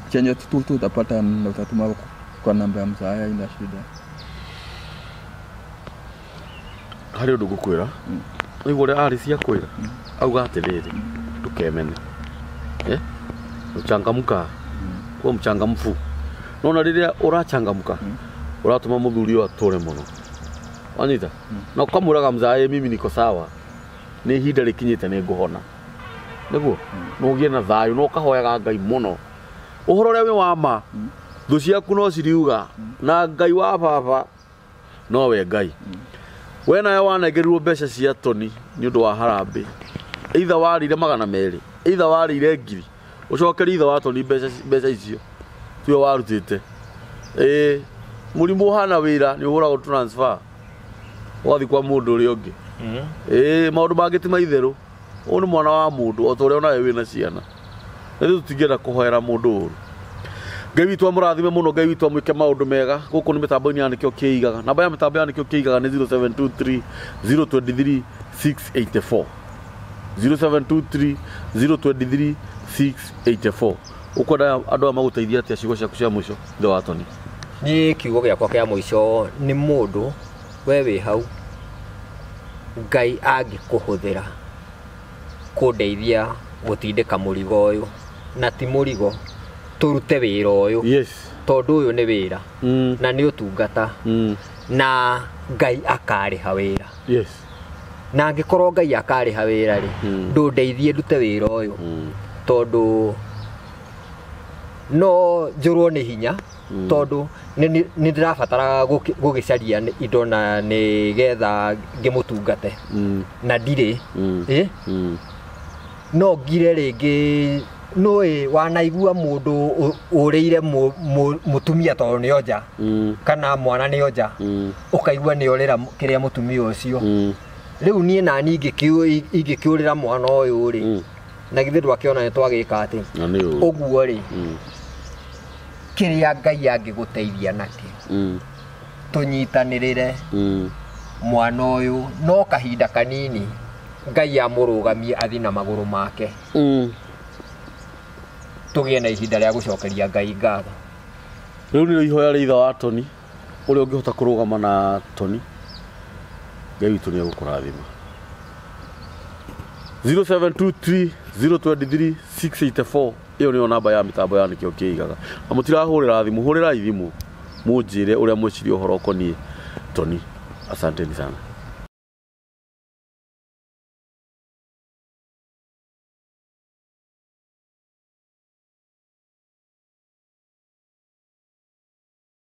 chenye tu utapata na utatuma kwa namba ya mzaaya, ina shida. Harĩ ũndũ ngũkwĩra. Nĩguo ũrĩa arĩ cia kwĩra. Auga atĩrĩrĩ, ndũkemene. Uchangamka. Kuwa mchangamfu. Nona rĩrĩa ũrachangamka, ũratũma mũthuri ũyũ atũre mũno. Wanyita? Na ũkamwĩraga mzae mimi niko sawa. Nĩ ihinda rĩkinyĩte nĩ ngũhona. Nĩguo? No ũgĩe na thayũ, no ũkahoyaga Ngai mũno. Ũhoro ũrĩa wĩ wa ma, thũ ciaku no ciriuga, na Ngai wa baba nowe Ngai. We nawe wanengerirwo mbeca cia Tony nĩ ũndũ wa harambĩ. Either warĩire 200, either warĩire 1000. Ũcokerie ithe wa Tony mbeca icio. Tiwe warutĩte. Mũrimũ ũhana wĩra nĩ ũhũragwo transfer. Ũgathiĩ kwa mũndũ ũrĩa ũngĩ. Maũndũ mangĩ ti maitherũ. Ũyũ nĩ mwana wa mũndũ o ta ũrĩa onawe wĩna ciana. Na ithuĩ tũtingĩenda kũhoera mũndũ ũru. Ngai witũ amũrathime mũno, Ngai witũ amwĩke maũndũ mega. Gũkũ nĩ mĩtambo-inĩ ya Nĩkĩo Kĩigaga. Namba ya mĩtambo ya Nĩkĩo Kĩigaga nĩ 0723 023 684. 0723 023 684. Ũkwenda andũ aya magũteithie atĩa ciugo ciaku cia mũico ithe wa Tony? Niĩ kiugo gĩakwa kĩa mũico nĩ mũndũ we wĩ hau, Ngai angĩkũhũthĩra kũndeithia gũtindĩka mũrigo ũyũ, na ti mũrigo, tũrute wĩra ũyũ. Yes. Tondũ ũyũ nĩ wĩra. Na nĩ ũtungata. Na Ngai akarĩha wĩra. Yes. Na angĩkorwo Ngai akarĩha wĩra rĩ, ndũndeithie ndute wĩra ũyũ. Tondũ no njũrwo nĩ hinya, tondũ nĩ ndĩrabatara gũgĩcaria indo na nĩgetha ngĩmũtungate. Na ndirĩ. No ngire rĩngĩ nũĩ wanaigua mũndũ ũrĩire mũtumia tondũ nĩ onja, kana mwana nĩ onja, ũkaigua nĩ orĩra kĩrĩa mũtumia ũcio. Rĩu niĩ nani ingĩkĩũrĩra mwana ũyũ rĩ, na githĩ ndwakĩona nĩ twagĩka atĩ ũguo rĩ, kĩrĩa Ngai angĩgũteithia nakĩo, tũnyitanĩrĩre mwana ũyũ no kahinda kanini Ngai amũrũgamie athiĩ na magũrũ make. Tũgĩe na ihinda rĩa gũcokeria Ngai ngatho. Rĩu nĩrĩo ihoya rĩa ithe wa Tony, ũrĩa ũngĩhota kũrũgama na Tony, Ngai witũ nĩ egũkũrathima. 0723 023 684 ĩyo nĩyo namba ya mĩtambo ya Nĩkĩo Kĩigaga. Na mũtirahũrĩra thimũ, hũrĩrai thimũ mũnjĩre ũrĩa mweciria ũhoro ũkoniĩ Tony. Asanteni sana.